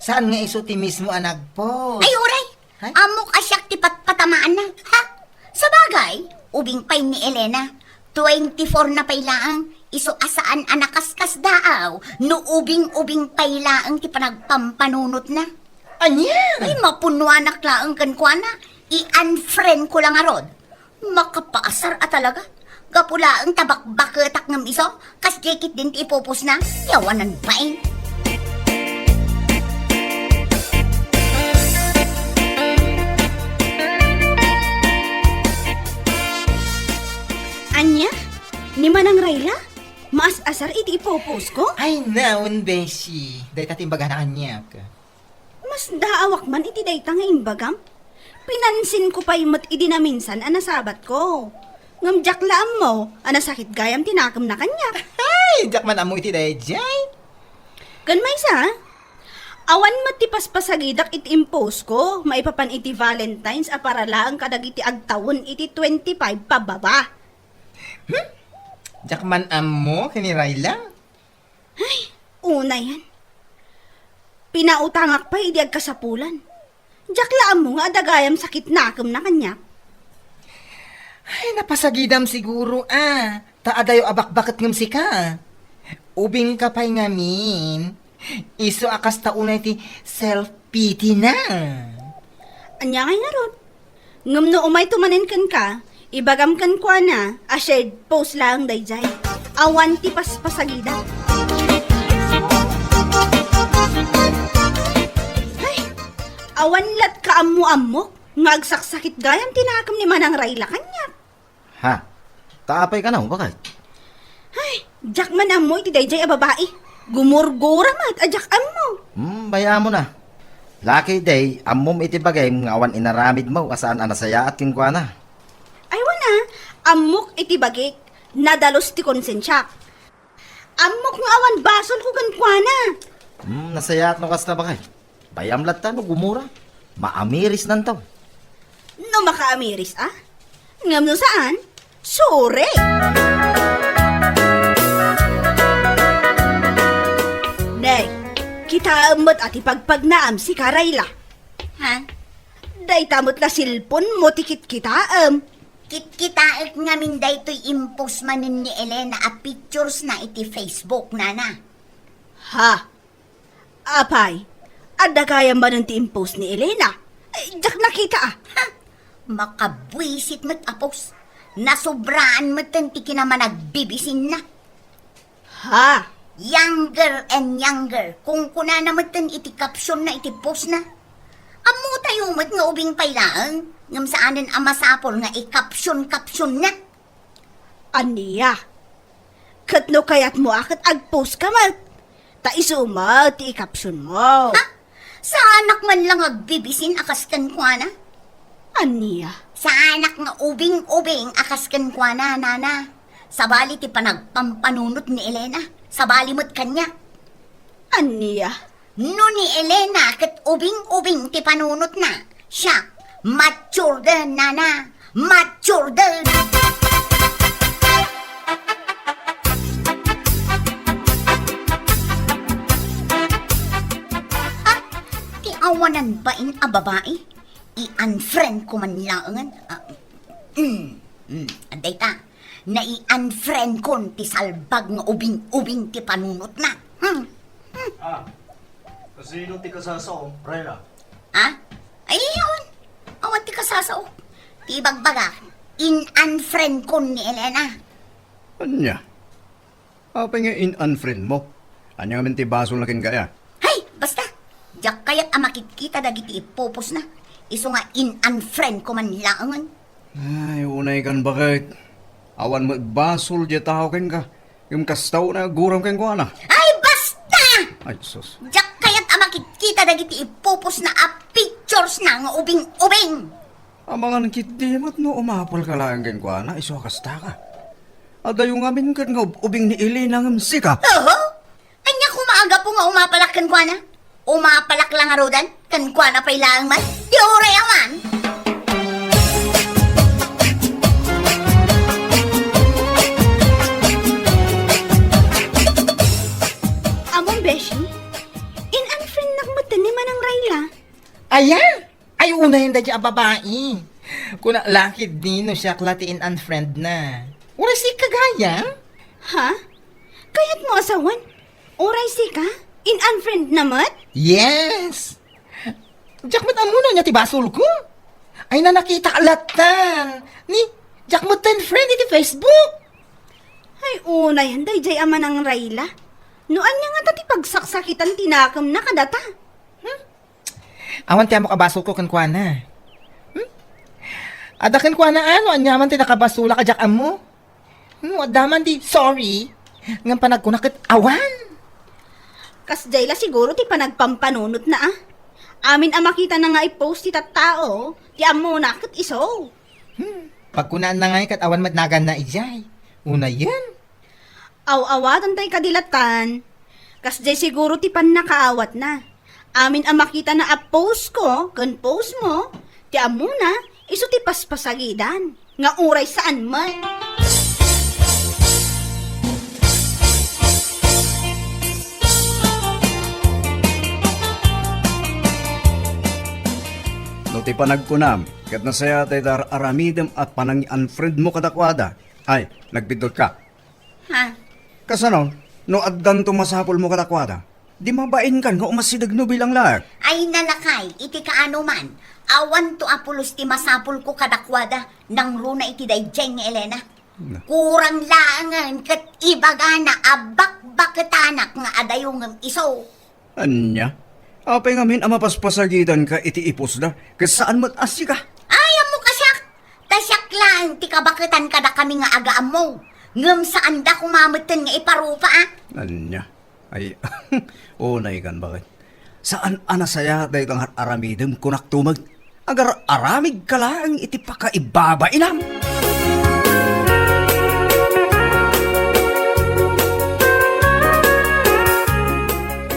Saan nga isu ti mismo a nag-post? Ay, uray! Ay? Ammok a siak ti patpatamaanna. Ha? Sabagay, ubing pay ni Elena. Twenty-four na pay laeng. Isu a saan a nakaskasdaaw no ubing-ubing pay laeng ti panagpampanunotna. Ania? Ay, mapunnuanak laeng kenkuana. I-unfriend ko la ngarud. Makapaasar a talaga. Gapu laeng ta bakbaketak ngem isu, kasdiay ketdin ti ipupusna. Yawanan bain. Ania? Ni Manang Rayla? Maas-asar iti ipupos ko? Ay, naon, beshi. Dayta ti imbagana kaniak. Masdaawak man iti dayta nga imbagam. Pinansinko pay met idi naminsan a nasabatko. Ngem diak la ammo a nasakit gayam ti nakemna kaniak. Ay, diak man ammo iti daydiay. Ken maysa, awan met ti paspasagidak iti impostko maipapan iti Valentine's a para laeng kadagiti agtawen iti twenty-five pababa. Hmm? Diak man ammo ken ni Rayla. Ay, unayan. Pinautangak pay idi agkasapulan. Diak la ammo nga adda gayam sakit nakemna kaniak. Ay, napasagidam siguro, a. Ta adayo a bakbaket ngem sika. Ubingka pay ngamin. Isu a kasta unay ti self-pity na. Ania ngay ngarud? Ngem no umayto manen kenka, ibagam kenkuana a shared post laeng daydiay. Awan ti paspasagida. Ay, awan latka ammo-ammok nga agsaksakit gayam ti nakem ni Manang Rayla kaniak. Ha? Ta apay kano, bakit? Ay, diak man ammo iti daydiay a babai. Gumurgura met a diak ammo. Hmm, bayamon a. Laki day, ammom iti bagim nga awan inaramidmo a saan a nasayaat kenkuana. Ay, wen a, ammok iti bagik, nadalus ti konsensiak. Ammok nga awan basolko kenkuana. Hmm, nasayaat no kasta, bakit? Bayam latta no gumura. Maamirisnanto. No makaamiris a? Ngem no saan, sure! Ne, kitaem met a ti pagpagnaam sika, Rayla. Ha? Dayta met la cellphone mo ti kitkitaem. Kitkitaek ngamin daytoy impose manen ni Elena a pictures na iti Facebook, nana. Ha? Apay, adda gayam manen ti impose ni Elena? Eh, diak nakita a. Ha? Makabwisit met a post. Nasobraan metten ti kinamanagbibisinna. Ha? Younger and younger. Kunkunana metten iti captionna iti postna. Ammotayo met nga ubing pay laeng, ngem saanen a masapul nga i-caption-captionna. Ania? Ket no kayatmo a ket agpost ka met, ta isu met ti i-caption mo. Ha? Saanak man lang agbibisin a kas kenkuana? Ania? Saanak nga ubing-ubing a kas kenkuana, nana. Sabali ti panagpampanunot ni Elena, sabali met kaniak. Ania? No ni Elena ket ubing-ubing ti panunotna, siak, mature den, nana, mature den. Ah, ti awanan bain a babai, i-unfriend ko man laengen. Ah, mm, mm, adda ita. Nai-unfriend kon ti salbag nga ubing-ubing ti panunotna. Hmm. Hmm. Ah, kasino ti kasasao, Rayla? Ah? Ay, awan. Awan ti kasasao. Ti ibagbaga, in-unfriend kon ni Elena. Ania? Apay nga in-unfriend mo? Ania ngamin ti basolna kenka, a? Hay, basta! Diak kayat a makitkita dagiti ipupusna. Isu nga in-unfriend ko man laengen. Ay, unay kan, baket. Awan met basol diay tao kenka. Ngem kasta unay a guram kenkuana. Ay, basta! Ay, sus. Diak kayat a makitkita dagiti ipupusna a picturesna nga ubing-ubing. Amangan ketdi met no umapulka laeng kenkuana, isu a kastaka. Adayo ngamin ket nga ub-ubing ni Elena ngem sika. Oho? Ania koma a gapu nga umapalak kenkuana? Umapalak la ngaruden? Kenkuana pay laeng man? Ti uray awan! Ammom, beshi? In-unfriendnak metten ni Manang Rayla. Aya? Ay, unayen daydiay a babai. Kunak la ketdi no siak la ti in-unfriendna. Uray sika gayam? Ha? Kayatmo a sawen? Uray sika? In-unfriendna met? Yes! Diak met ammo no ania ti basolko. Ay, nanakitak lattan. Ni, diak met friend iti Facebook. Ay, unayen daydiay a Manang Rayla. No ania ngata ti pagsaksakitan ti nakemna kadata? Hmm? Awan ti ammok a basolko kenkuana. Hmm? Adda kenkuana, a, no aniaman ti nakabasolak a diak ammo. No adda man di, sorry. Ngem panagkuna ket awan. Kasdiay la siguro ti panagpampanunotna, a. Amin a makitana nga i-post ti tattao, ti ammona ket isu. Hmm. Pagkunaanna ngay ket awan met naganna idiay. Unayen. Aw-awaten tay kadi lattan. Kasdiay siguro ti pannakaawatna. Amin a makitana a postko ken postmo, ti ammona, isu ti paspasagidan, nga uray saan met. No ti panagkunam, ket nasayaat dayta ar-aramidem a panangi-unfriendmo kadakuada, ay, nagbiddut ka. Ha? Kasano? No addanto masapulmo kadakuada, di mabainkan nga umasidegno bilang laeng. Ay, nalakay, iti kaano man, awanto a pulos ti masapulko kadakuada, nangruna iti daydiay nga Elena. Na. Kurang laengen ket ibagana a bakbaketanak nga adayo ngem isu. Ania? Apay ngamin a mapaspasagidanka iti i-postda, ket saan met a sika? Ay, ammok a siak! Ta siak laeng ti kabaketan kadakami nga agaammo. Ngem saanda koma metten nga iparupa, a? Ania? Ay, unay kan baket. Saan a nasayaat dayta nga ar-aramidem, kunak tumeg. Agar-aramidka laeng iti pakaibabainam.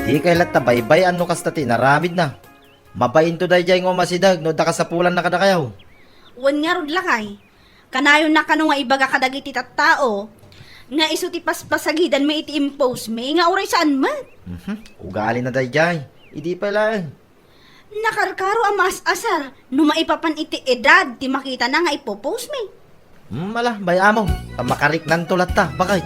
Dikay latta baybay-an no kasta ti inaramidna. Mabainto daydiay nga umasideg no adda kasapulanna kadakayo. Wen ngarud, lakay. Kanayon a kano nga ibaga kadagiti tattao nga isu ti paspasagidanmi iti impose mi nga uray saan met. Mhm. Ugalina daydiay. Idi pay laeng. Nakarkaro a maas-asar no maipapan iti edad ti makitana nga ipopost mi. Hmm, ala, bay-am, ta makariknanto latta, baket.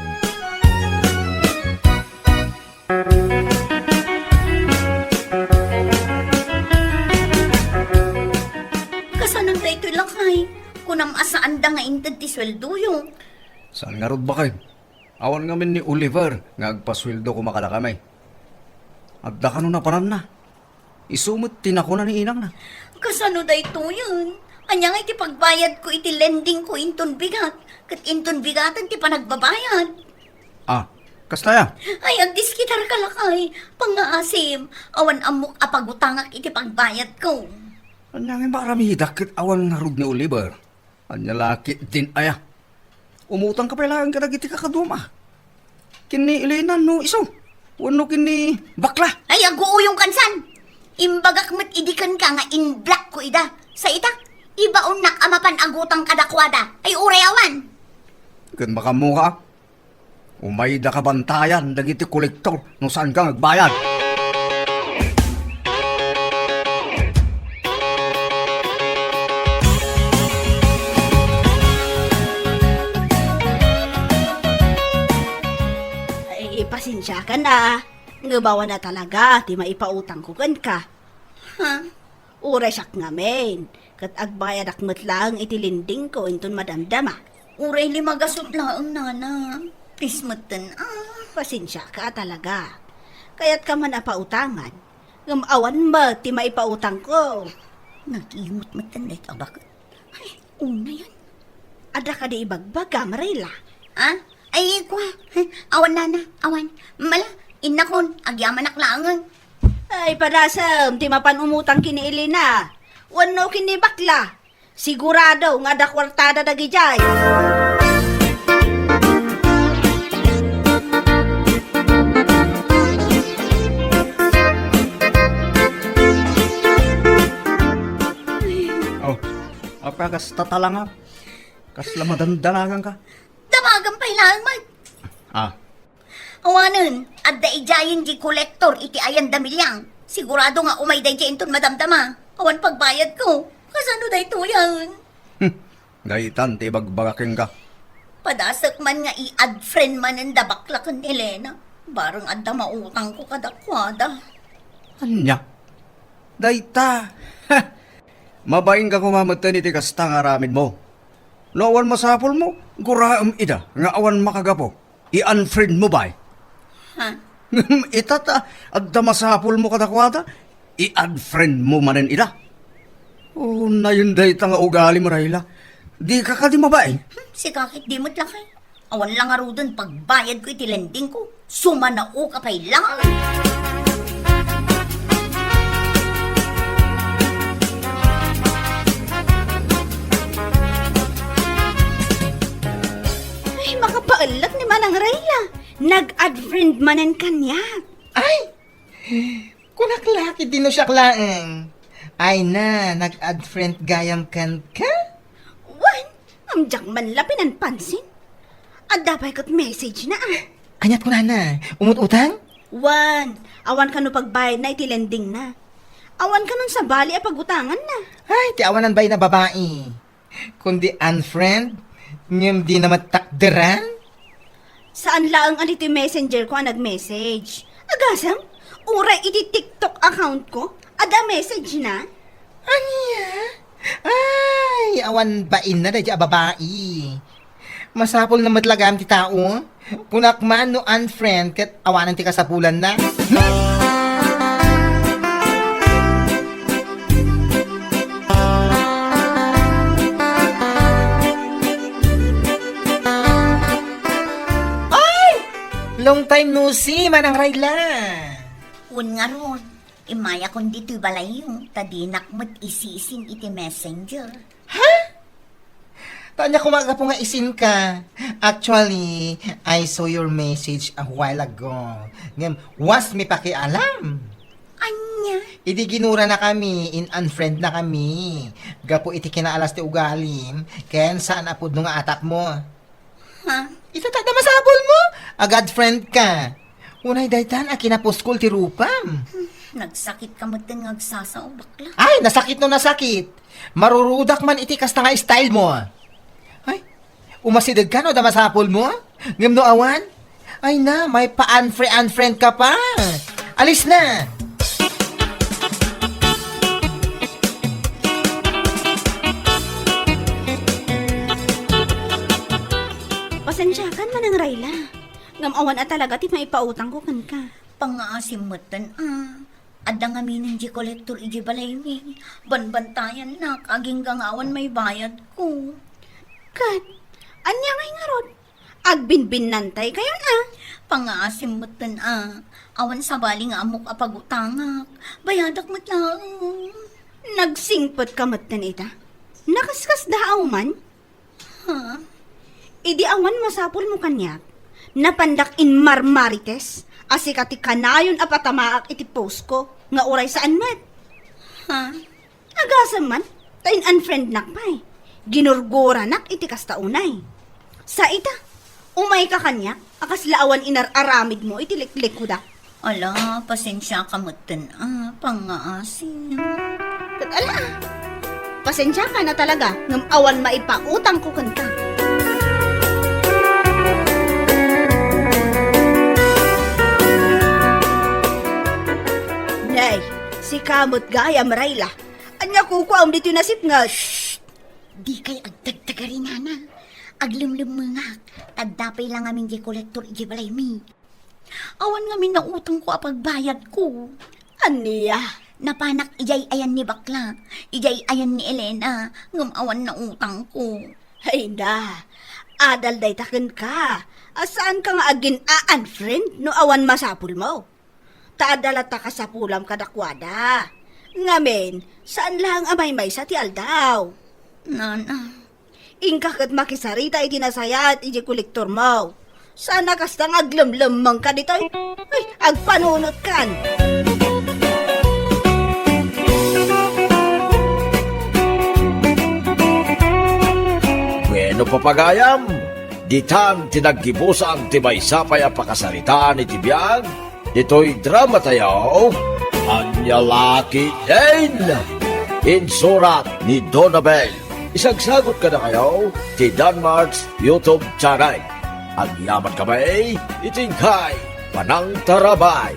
Kasanon daytoy, lakay? Kunam a saanda nga inted ti sueldoyo. Saan ngarud, baket? Awan ngamin ni Oliver nga agpasueldo koma kadakami. Adda kano napananna. Isu met ti nakuna ni inangna. Kasano daytoyen? Ania ngay ti pagbayadko iti lendingko inton bigat, ket inton bigaten ti panagbabayad? Ah, kasta ya? Ay, agdiskitarka, lakay. Pangngaasim, awan ammok a pagutangak iti pagbayadko. Ania ngay maaramidak ket awan ngarud ni Oliver? Ania la ketdin aya? Umutangka pay laeng kadagiti kakaduam, a. Ken ni Elena no isu, wenno ken ni bakla. Ay, aguuyongkan san! Imbagak met idi kenka nga in-blockko ida. Sa ita, ibaonnak a mapan agutang kadakuada. Ay, uray awan. Ken makammoka, umayda kabantayan dagiti kolektor no saanka nga agbayad. Ay, pasensiakan a. Ngem awan a talaga ti maipautangko kenka. Ha? Uray siak ngamin, ket agbayadak met laeng iti lendingko inton madamdama. Uray lima gasut laeng, nana. Please metten, a. Pasensiaka a talaga. Kayatka man a pautangan, ngem awan met ti maipautangko. Nag-imot metten dayta a baket. Ay, unayen. Adda kadi ibagbagam, Rayla? Ha? Ay, kua. Awan, nana, awan. Mala, innakon, agyamanak laengen. Ay, padasem, ti mapan umutang ken ni Elena. Wenno ken ni bakla. Sigurado nga adda kuartada dagidiay. Kasta talanga. Kasla madandanagan ka. Damagan pay laeng met. Ah. Awanen, adda idiayen di kolektor iti ayan da Miliang. Sigurado nga umay daydiay inton madamdama. Awan pagbayadko. Kasano daytoyen? Hmm. Daytan ti ibagbaga kenka. Padasek man nga i-add friend manen da bakla ken Elena. Bareng adda mautangko kadakuada. Ania? Dayta. Ha! Mabainka koma metten iti kasta nga aramidmo. No awan masapulmo, guraem ida nga awan makagapu. I-unfriend mo, bay. Ha? Ita ta, adda masapulmo kadakuada, i-add friend mo manen ida. Oh, nayon dayta nga ugalim, Rayla. Dika kadi mabain? Hmm, sika ket di met lakay. Awan la ngaruden pagbayadko iti lendingko. Sumanaoka pay laeng. Ay, makapaellek ni Manang Rayla. Nag-add friend manen kaniak. Ay! Kunak la, ket di no siak laeng. Ay na, nag-add friend gayam kenka? Wen, ngem diak man la pinanpansin. Adda pay ket message na, ah. Aniat kunana? Umut-utang? Wen, awan kano pagbayadna iti lending na. Awan kanon sabali a pagutanganna. Ay, ti awanan bay na babai. Kundi unfriend, ngem di na met takderan? Saan laeng a ditoy messenger ko a nag-message. Agasem, uray iti TikTok account ko, adda message na. Ania? Ay, awan bainna daydiay a babai. Masapul na met la gayam ti tao. Kunak man no unfriend ket awanan ti kasapulanna. Ay! Long time no see, Manang Rayla. Wen ngarud, immayakon ditoy balayyo, ta dinak met isisin iti messenger. Ha? Ta ania koma gapu nga isinka? Actually, I saw your message a while ago. Ngem, was mi pakialam. Ania? Idi ginuranakami, in-unfriendnakami. Gapu iti kinaalas ti ugalim, ken saan a pudno nga atapmo. Ha? Ita ta adda masapulmo? Ag-add friend ka. Unay daytan a kinapuskol ti rupam. Hmm, nagsakit ka metten nga agsasao, bakla. Ay, nasakit no nasakit. Marurudak man iti kasta nga style mo. Ay, umasideg ka no adda masapulmo? Ngem no awan? Ay na, maipa-unfri-, unfriend ka pa. Alis na! Pasensiakan, Manang Rayla. Ngem awan a talaga ti maipautangko kenka. Pangngaasim metten, a. Adda ngamin diay kolektor idiay balaymi. Banbantayannak, agingga nga awan maibayadko. Ket, ania ngay ngarud? Agbinbinnantaykayon, a. Pangngaasim metten, a. Awan sabali nga ammok a pagutangak. Bayadak met laeng. Nagsingpet ka metten ita? Nakaskasdaaw man? Ha? Idi awan masapulmo kaniak, napandak immarmarites a sika ti kanayon a patamaak iti post ko nga uray saan met. Ha? Agasem man, ta in-unfriendnak pay. Ginurguranak iti kasta unay. Sa ita, umayka kaniak a kasla awan inar-aramidmo iti liklikuda. Ala, pasensiaka metten, a, pangngaasim. Ket ala, a, pasensiaka na talaga, ngem awan maipautangko kenka. Nay, sika met gayam, Rayla. Ania kukuam ditoy nasipnget? Shh! Dikay agtagtagarinana. Aglemlemmengak. Tadda pay la ngamin diay kolektor idiay balaymi. Awan ngamin nautangko a pagbayadko. Ania? Napanak idiay ayan ni bakla, idiay ayan ni Elena, ngem awan nautangko. Ay na, adal dayta kenka. A, saanka nga agin-a-unfriend no awan masapulmo. Ta adda latta kasapulam kadakuada. Ngamin, saan laeng a maymaysa ti aldaw. Nana. Inka ket makisarita iti nasayaat iti kolektormo. Saan a kasta nga aglemlemmengka ditoy? Ay, agpanunotkan! No papagayam, ditan ti naggibusan ti maysa pay a pakasaritaan iti biag ditoy drama tayo, Ania La Ketdin. Insurat ni Donabel. Isagsagot kadakayo ti Danmart's YouTube channel. Agyaman kami iti inkay panangtarabay.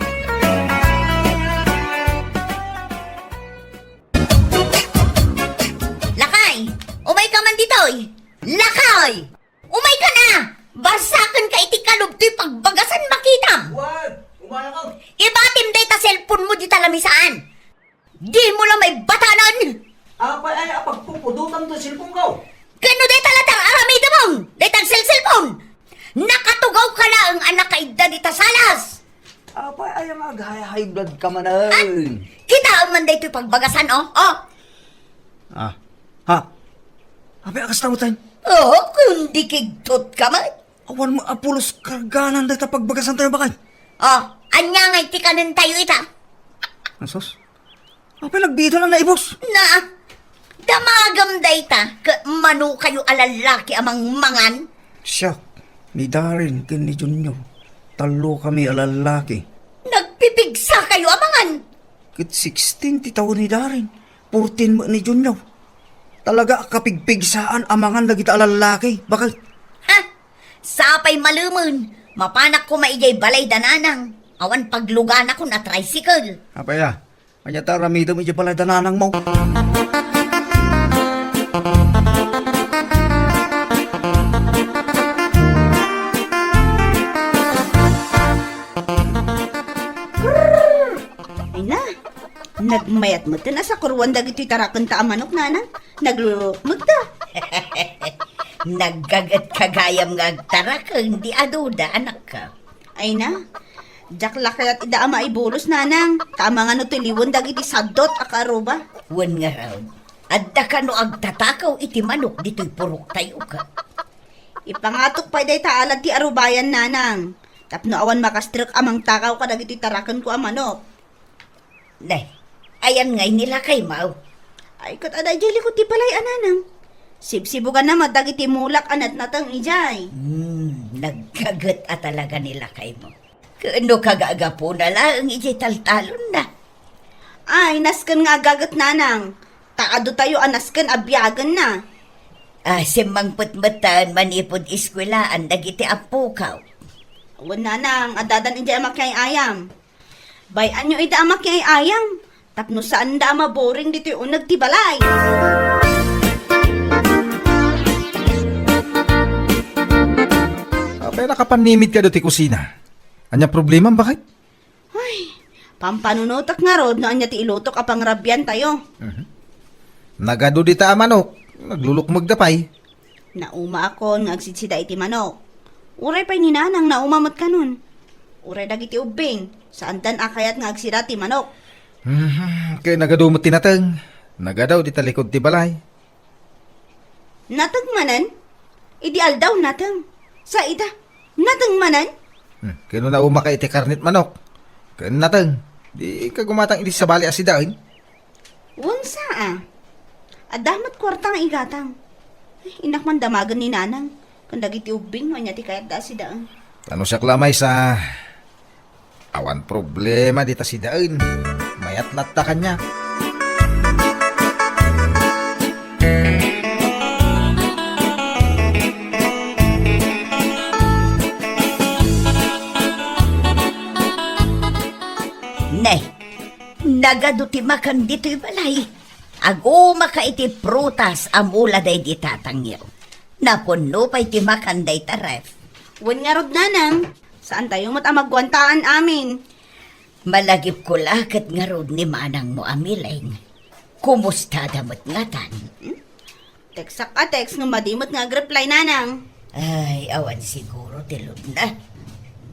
Lakay, umay ka man ditoy! Lakay! Umay ka na! Barsaken ka iti kalub toy pagbagasan makitam! Wen, umana ka! Ibatim dayta cellphone mo dita lamisaan! Di mo la maibatanan! Apay aya a pagpupudotam ti cellphone ko? Ken no dayta la ti ar-aramidem, dayta agselselpon! Nakatugaw ka laeng a nakaidda dita salas! Apay aya nga ag-high blood ka manen? Kitaem man daytoy pagbagasan, oh! Oh! Ah. Ha? Apay a kasta met? Oh, kundi kigtot ka met! Awan met a pulos karganan dayta pagbagasan tayo, bakay. Oh, ania ngay ti kanen tayo ita? Asus. Apay nagbiit lang naibos? Na, damagem dayta, ket mano kayo a lallaki a mangmangan? Siak, ni Darren ken ni Junior, tallo kami a lallaki. Nagpipigsa kayo a mangan? Ket sixteen ti tawen ni Darren, fourteen met ni Junior. Talaga a kapigpigsaan a mangan dagita a lallaki, bakay. Ha? Sapay malemen, mapanak koma idiay balay da nanang. Awan pagluganakon a tricycle. Apay a, ania ta aramidem idiay balay da nanangmo? Ay na, nagmayat met ti nasakuruan dagitoy tarakenta a manok, nanang. Naglulukmegda. Naggaget ka gayam nga agtaraken, di adu da, anakko. Ay na, diak la kayat ida a maibulos, nanang, ta amangan no tiliwen dagiti saddot a karuba. Wen ngarud, adda kano agtatakaw iti manok ditoy purok tayo ka? Ipangatok pay dayta alad ti arubayan, nanang, tapno awan makastrek a mangtakaw kadagiti tarakenko a manok. Nay, ayan ngay ni lakaymo? Ay, ket adda idiay likod ti balay a nanang. Sibsibuganna met dagiti mulak a natnateng idiay. Hmm, naggaget a talaga ni lakaymo. Ken no kagagapuna laeng idiay taltalonna. Ay, nasken nga agaget, nanang. Ta adu tayo a nasken a biagenna. Ah, simmangpet metten manipud eskuelaan dagiti appokaw. Wen, nanang, addadan idiay a makiay-ayam. Bay-anyo ida a makiay-ayam, tapno saanda a maboring ditoy uneg ti balay. Apay a nakapannimid kado ti kusina? Ania problemam, bakit? Ay, pampanunotek ngarud no ania ti ilutok a pangrabian tayo. Mhm. Nagadu dita a manok, naglulukmegda pay. Naumaakon nga agsidsida iti manok. Uray pay ni nanang nauma met kanon. Uray dagiti ubbing, saandan a kayat nga agsida ti manok. Mhm, ket nagadu met ti nateng. Nagadu dita likod ti balay. Nateng manen? Idi aldaw nateng. Sa ida, nateng manen? Hmm, ket no nauma ka iti karnet manok. Ket nateng. Di ka gumatang iti sabali a sidaen? Wen sa a. Adda met kuarta nga igatang. Ay, innak man damagen ni nanang. Ken dagiti ubbing no ania ti kayatda a sidaen. Tano siak la maysa, awan problema dita sidaen. Mayat latta kaniak. Ne, nagadu ti makan ditoy balay. Agumaka iti prutas a mula daydi tatangyo. Napunno pay ti makan dayta ref. Wen ngarud, nanang, saan tayo met a maguantaan amin. Malagipko la ket ngarud ni manangmo a Mileng. Kumustada met ngatan? Hmm? Textak a text nga madi met nga agreply, nanang. Ay, awan siguro ti load na.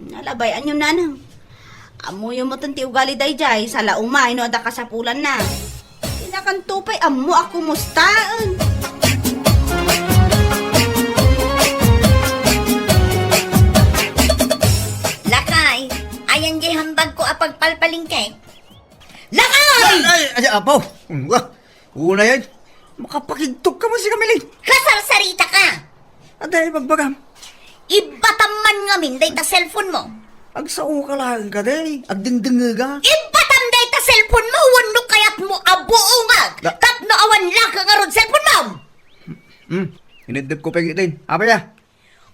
Nalabay-anyo, nanang. Ammoyo met ti ugali daydiay, sa la umay no adda kasapulanna. Inakanto pay ammo a kumustaen. Lakay, ayan di hambag ko a pagpalpalingke. Lakay! Ay, ay, ay, apaw. Wa, una yan. Makapakigtog ka man si Camilin. Kasarsarita ka! Adi, ibagbagam. Ibbatam man ngamin dayta cellphone mo. Agsaoka laeng kadi, agdengdengngega. Ibbatam dayta cellphone mo, wenno kayatmo a buongag. Da- Tapno awan laka ngarud cellphone mo. Hmm, ineddek ko pay iti. Apay a?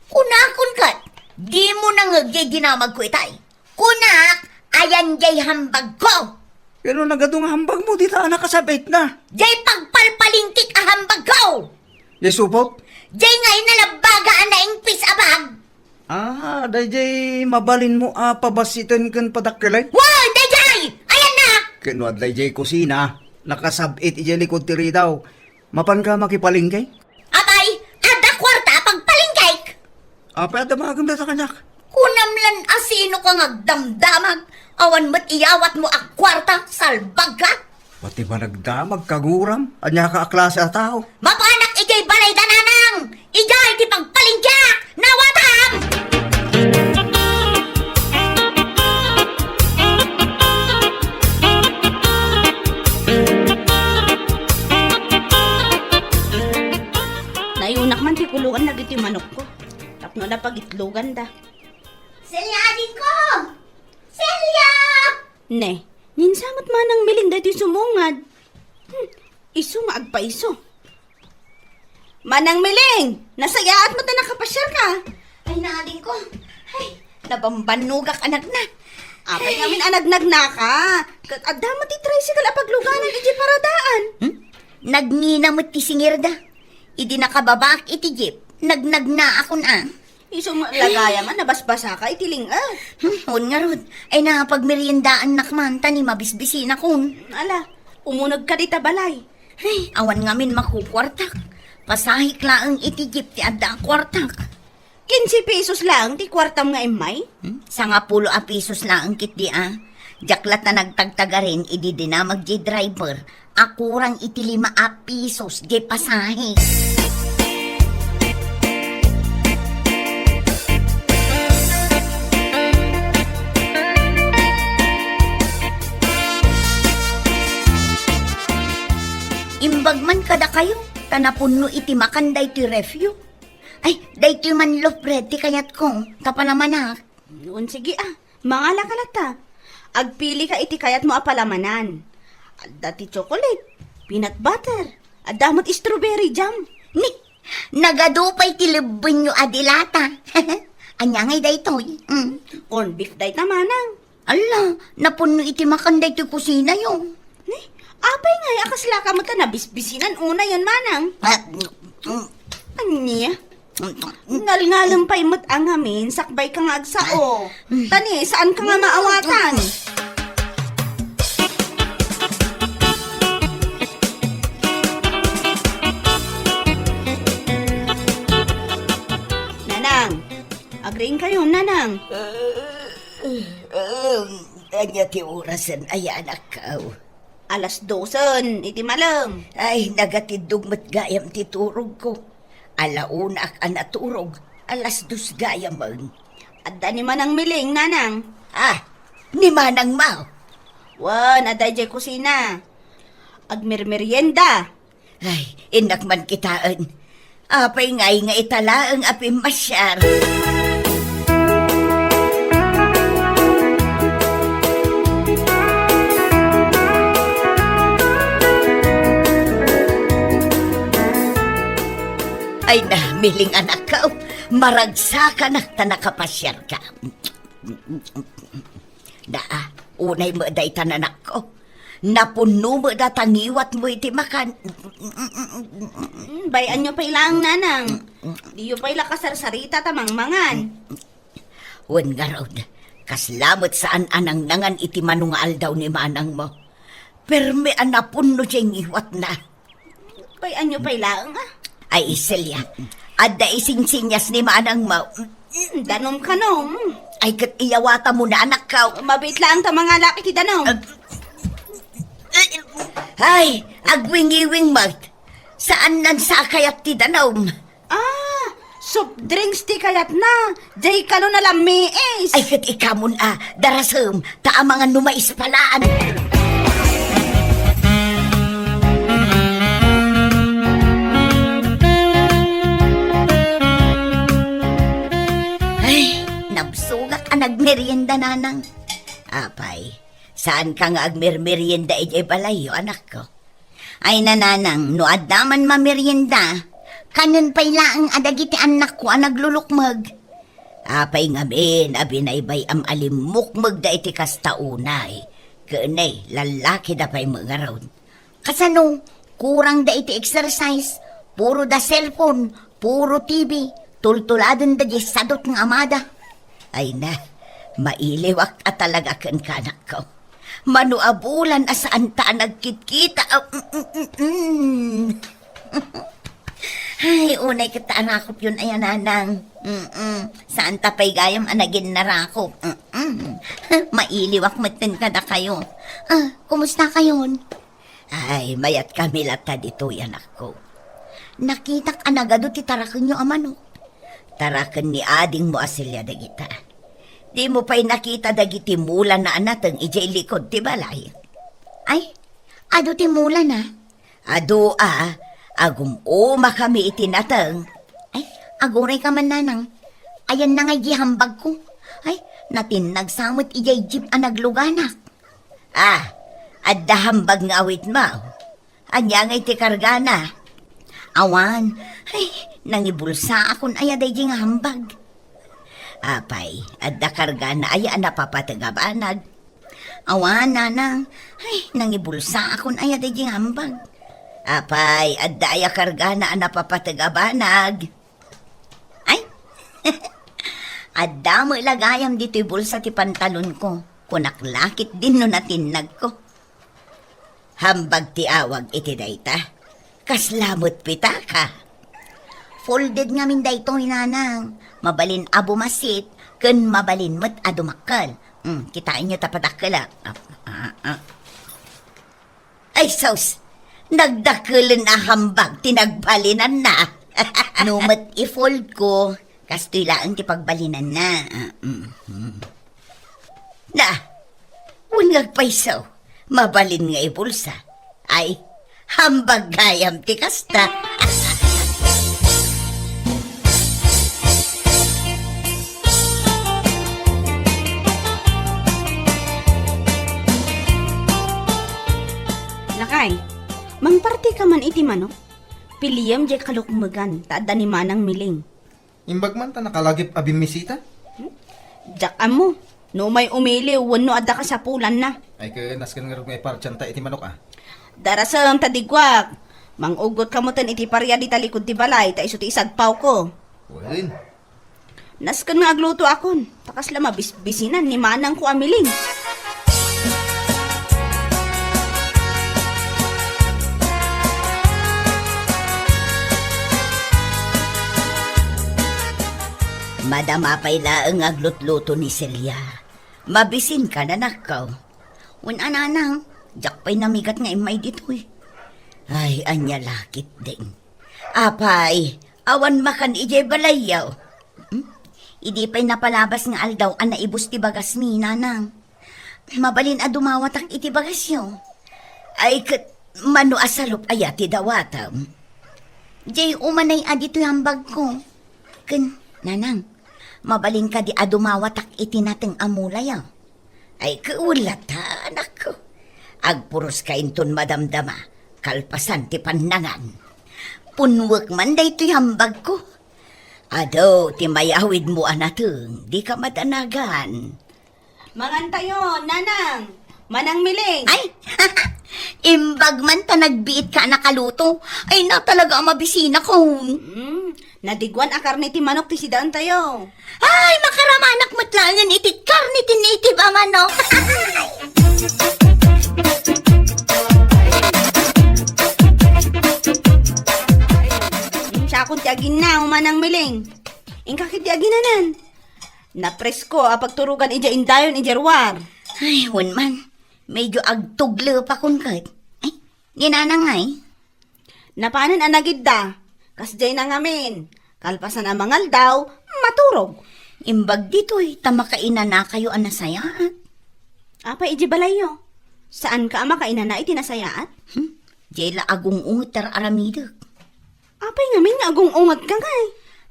Kunakon ket, dimo nangngeg jay dinamagko itay. Kunak, ayan jay hambagko. Pero nagadu nga hambagmo, dita a nakasab-itna. Jay pagpalpalingkik a hambagko. Jay supot? Jay nga inalabbaga a naingpis a bag. Ah, dayjay mabalinmo a pabassiten ken padakkelen? Wen, dayjay! Ayanna! Ken no adda jay kusina, nakasab-it idiay likod ti ridaw. Mapanka makipalengke? Apay, adda kuarta a pagpalengkek? Apay, adda maagem dayta kaniak? Kunam lan a sinoka nga agdamdamag, awan met iyawatmo a kuarta, salbagka? Pati managdamag, kaguram, ania ka a klase a tao? Mapanak idiay balay da nanang! Idiay ti pagpalengkeak! Nawatam! Nayunak man ti kulungan dagiti manokko. Tapno napagitloganda. Celia, adingko! Celia! Ne, ninsamet Manang Miling daytoy sumungad. Hmm, isu nga agpaiso. Manang Miling, nasayaat met ta nakapasiarka. Ay, naadingko. Ay, nabambannogak a nagna. Apay ngamin a nagnagnaka? Ket adda met ti tricycle a pagluganan iti paradaan. Hmm? Nagnina met ti singirda. Idi nakababaak iti jeep, nagnagnaakon a. Isu met la gayam a nabasbasaka iti ling-, ah. Hmm, wen ngarud. Ay, napagmeriendaannak man, ta ni mabisbisinakon. Ala, umunegka dita balay. Ay, awan ngamin makukuartak. Pasahek laeng iti jeep ti adda a kuartak. Kinse pesos laeng ti kuartam nga immay? Hmm? Sangapulo a pesos laeng ketdi a. Diak la ta nagtagtagarin idi dinamag ti driver a kurang iti lima a pesos ti pasahe. Imbag man kadakayo, ta napunno iti makan daytoy refyo. Ay, daytoy man loaf bread ti kayatko, ta palamanak. Wen, sige a, mangalaka latta. Agpilika iti kayatmo a palamanan. Adda ti chocolate, peanut butter, adda met strawberry jam. Ni, nagadu pay ti lebbenyo a dilata. Ania ngay daytoy? Mm. Corn beef dayta, manang. Ala, napunno iti makan daytoy kusinayo. Ni, apay ngay a kaslaka met a nabisbisinan unayen, manang? Ah, mm. Ania? Ngalngalem pay met a ngamin, sakbayka nga agsao. Ta ni, saanka nga maawatan. Nanang, agriingkayo, nanang. Ania ti orasen, ay anakko? Alas dosen iti malem. Ay, nagatiddog met gayam ti turogko. Ala unak a naturog, alas dos gayamen. Adda ni Manang Miling, nanang. Ah, ni manangmo? Wen, adda idiay kusina. Agmermerienda. Ay, innak man kitaen. Apay ngay nga ita laeng a pimmasiar? Ay na, Miling anakko, maragsakanak ta nakapasiarka. Daa, unay met dayta, anakko. Napunno met data ngiwatmo iti makan. Mm, bay-anyo pay laeng, nanang. Diyo pay la kasarsarita ta mangmangan. Wen ngarud, kasla met saan a nangnangan iti mano nga aldaw ni manangmo. Permi a napunno ti ngiwatna. Bay-anyo pay laeng, a. Ay, Celia, adda isingsinyas ni manangmo. Mm, danom kano. Ay, ket iyawatamon, anakko. Mabiit laeng ta mangalak iti danom. Ay, agwingiwing met. Saan nan sakayat ti danom? Ah, soft drinks ti kayatna. Jay kano na lammiis. Ay, ket ikamon a, darasem, ta amangan no maispalan. Sugak a nagmerienda, nanang. Apay, saanka nga agmermerienda idiay balayyo, anakko? Ay, nanang, no adda man mamerienda, kanen pay laeng a dagiti annakko a naglulukmeg. Apay ngamin a binaybay-am a limmukmegda iti kasta unay? Ken ay, lallakida pay met ngarud. Kasano? Kurangda iti exercise, puro da cellphone, puro T V, tultuladenda diay sadut nga amada. Ay na, mailiwak a talaga kenka, anakko. Mano a bulan a saanta a nagkitkita. Ah, mm, mm, mm, mm. Ay, unay ket ta a rakopyon aya, nanang. Mm-mm. Saanta pay gayam a nagin narakop. Mm-mm. Mailiwak metten kadakayo. Ah, kumusta kayon? Ay, mayat kami latta ditoy, anakko. Nakitak a nagadu ti tarakenyo a manok. Taraken ni adingmo a Celia dagita. Dimo pay nakita dagiti mulana a nateng idiay likud ti balay? Ay, adu ti mulana? Adu a, agum-uma kami iti nateng. Ay, aguray ka man, nanang. Ayanna ngay di hambagko. Ay, natinnag sa met idiay jeep a nagluganak. Ah, adda hambag nga awitmo? Ania ngay ti kargana? Awan. Ay, nangibulsaakon aya daydi nga hambag. Apay, adda kargana aya a napapateg a banag? Awan, nanang. Ay, nangibulsaakon aya daydi nga hambag. Apay, adda aya kargana a napapateg a banag? Ay, adda met la gayam ditoy bulsa ti pantalonko. Kunak la ketdin no natinnagko. Hambag ti awag iti dayta. Kasla met pitaka? Folded ngamin daytoy, nanang. Mabalin a bumasit ken mabalin met a dumakkel. Hmm, kitaenyo ta padakkelak. Ah, ah, ah. Ay, sus! Nagdakkelen a hambag ti nagbalinanna. No met i-fold ko, kastoy laeng ti pagbalinanna. Ah, mm, mm. Na, wen nga agpayso, mabalin nga ibulsa. Ay, hambag gayam ti kasta. Lakay, mangparti ka man iti manok? Piliem diay kalukmegan ta adda ni Manang Miling. Imbag man ta nakalagip a bimmisita? Diak ammo. No umay umiliw wenno adda kasapulanna. Ay, ket nasken ngarud nga ipartianta iti manok, a? Darasem ta digguak. Mang-uggot ka metten iti paria dita likud ti balay, ta isu ti isagpawko. Wen. Nasken nga aglutoakon, ta kasla mabisbisinan ni manangko a Miling. Madama pay laeng nga aglutluto ni Celia. Mabisinka, nanakko. Wen a, nanang, diak pay namigat nga immay ditoy. Ay, ania la ketdin. Apay, awan makan idiay balayyo? Hmm? Idi pay napalabas nga aldaw a naibus ti bagasmi, nanang. Mabalin a dumawatak iti bagasyo. Ay, ket mano a salup aya ti dawatem? Diay umanay a ditoy hambagko. Ken, nanang, mabalin kadi a dumawatak iti nateng a mulayo? Ay, ket wen latta, anakko. Agpuroska inton madamdama, kalpasan ti pannangan. Punwek man daytoy hambagko. Adu ti mayawidmo a nateng, dika madanagan. Mangantayon, nanang. Manang Miling. Ay, imbag man ta nagbiitka a nakaluto. Ay, na talaga a mabisinakon. Hmm, nadigguan a karne ti manok ti sidaentayo. Ay, makaramanak met laengen iti karne ti native a manok. Hmm, siakon ti aginna, Manang Miling. Inka ketdi aginanan. Napresko a pagturogan idiay indayon idiay ruar. Ay, wen man. Medyo agtuglepakon ket. Ay, ni nanang ngay? Napanen a nagidda. Kasdiay na ngamin. Kalpasan a mangaldaw, maturog. Imbag ditoy, ta makainanakayo a nasayaat. Apay idiay balayyo? Saanka a makainana iti nasayaat? Hmm? Diay la agung-unget ti ar-aramidek. Apay ngamin nga agung-ungetka ngay?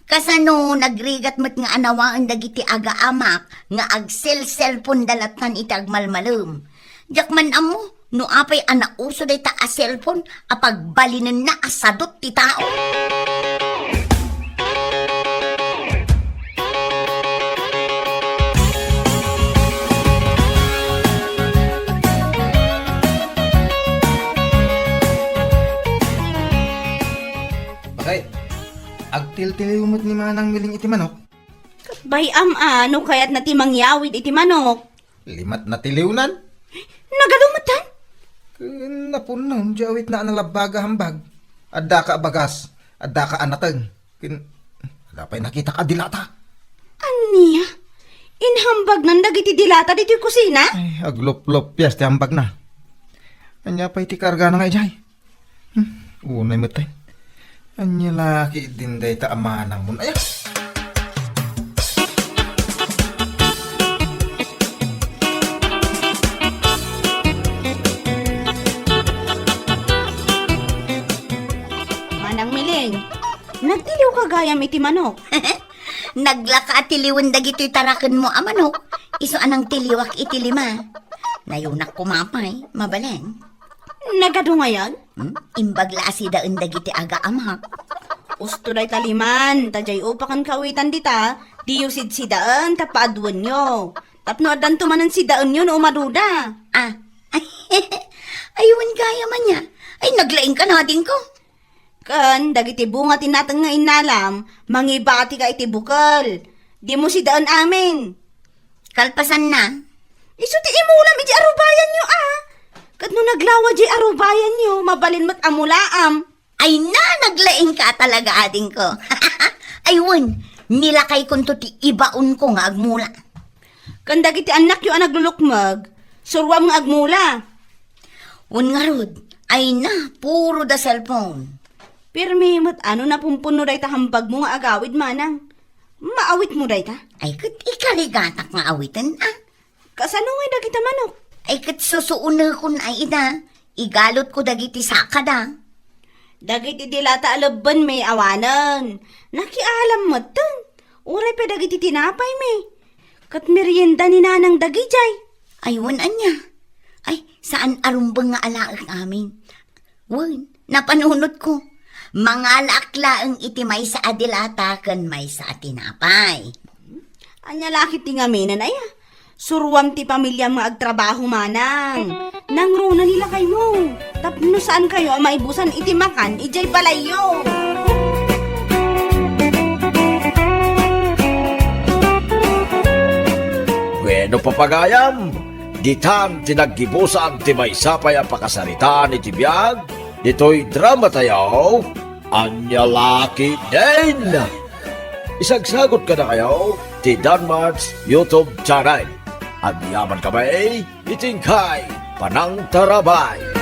Kasano nagrigat met nga anawaen dagiti agaamak nga agselselponda lattan iti agmalmalem? Diak man ammo no apay a nauso dayta a cellphone a pagbalinenna a sadot ti tao. Bakit? Agtiltiliw met ni Manang Miling iti manok? Bay-am a no kayatna ti mangyawid iti manok. Limat natiliwnan? Nagadu metten? Ken napunnon ti awitna a nalabbaga hambag. Addaka a bagas, addaka a nateng. Ken, adda pay nakitak a dilata. Ania? Inhambagnan dagiti dilata ditoy kusina? Ay, agluplupias ti hambagna. Ania pay ti kargana nga idiay? Hmm, unay met, ay. Ania la ketdin dayta a manangmon, aya? Manang Miling, nagtiliwka gayam iti manok. Naglaka a tiliwen dagitoy tarakenmo a manok, isu a nangtiliwak iti lima. Nayunak koma pay, mabalin. Nagadu ngayan? Hmm? Imbag la a sidaen dagiti agaamak. Usto dayta liman, ta diay upakan kawitan dita, diyo sidsidaen ta paaduenyo. Tapno addanto manen sidaenyo no umaduda. Ah. Ay, wen gayam ania. Ay, naglaingka nadingko. Ken dagiti bunga ti nateng nga innalam, mangibatika iti bukel. Dimo sidaen amin. Kalpasanna? Isu ti imulam iti arubayanyo, a. Ket no naglawa diay arubayanyo, mabalin met a mulaam. Ay na, naglaingka talaga, adingko. Ay wen, nilakaykonto ti ibaonko nga agmula. Ken dagiti annakyo a naglulukmeg, suruam nga agmula. Wen ngarud, ay na, puro da cellphone. Pirmi met a no napumpunno dayta hambagmo nga agawid, manang. Maawitmo dayta? Ay, ket ikarigatak nga awiten, a. Kasano ngay dagita manok? Ay, ket susuonekon ay ida. Igalotko dagiti sakada. Dagiti dilata a lebbenmi awanen. Nakialam metten. Uray pay dagiti tinapaymi. Ket merienda ni nanang dagidiay. Ay, wen ania? Ay, saan a rumbeng nga alaek amin. Wen, napanunotko. Mangalaak laeng iti maysa a dilata ken maysa a tinapay. Ania la ketdi ngamin, aya? Suruam ti pamiliam nga agtrabaho, manang. Nangruna ni lakaymo. Tapno saankayo a maibusan iti makan idiay balayyo. Bueno, papagayam, ditan ti naggibusan ti maysa pay a pakasaritaan iti biag ditoy dramatayo, Ania la ketdin? Isagsagot kadakayo ti Danmart's YouTube channel. Agyamankami iti inkay panangtarabay.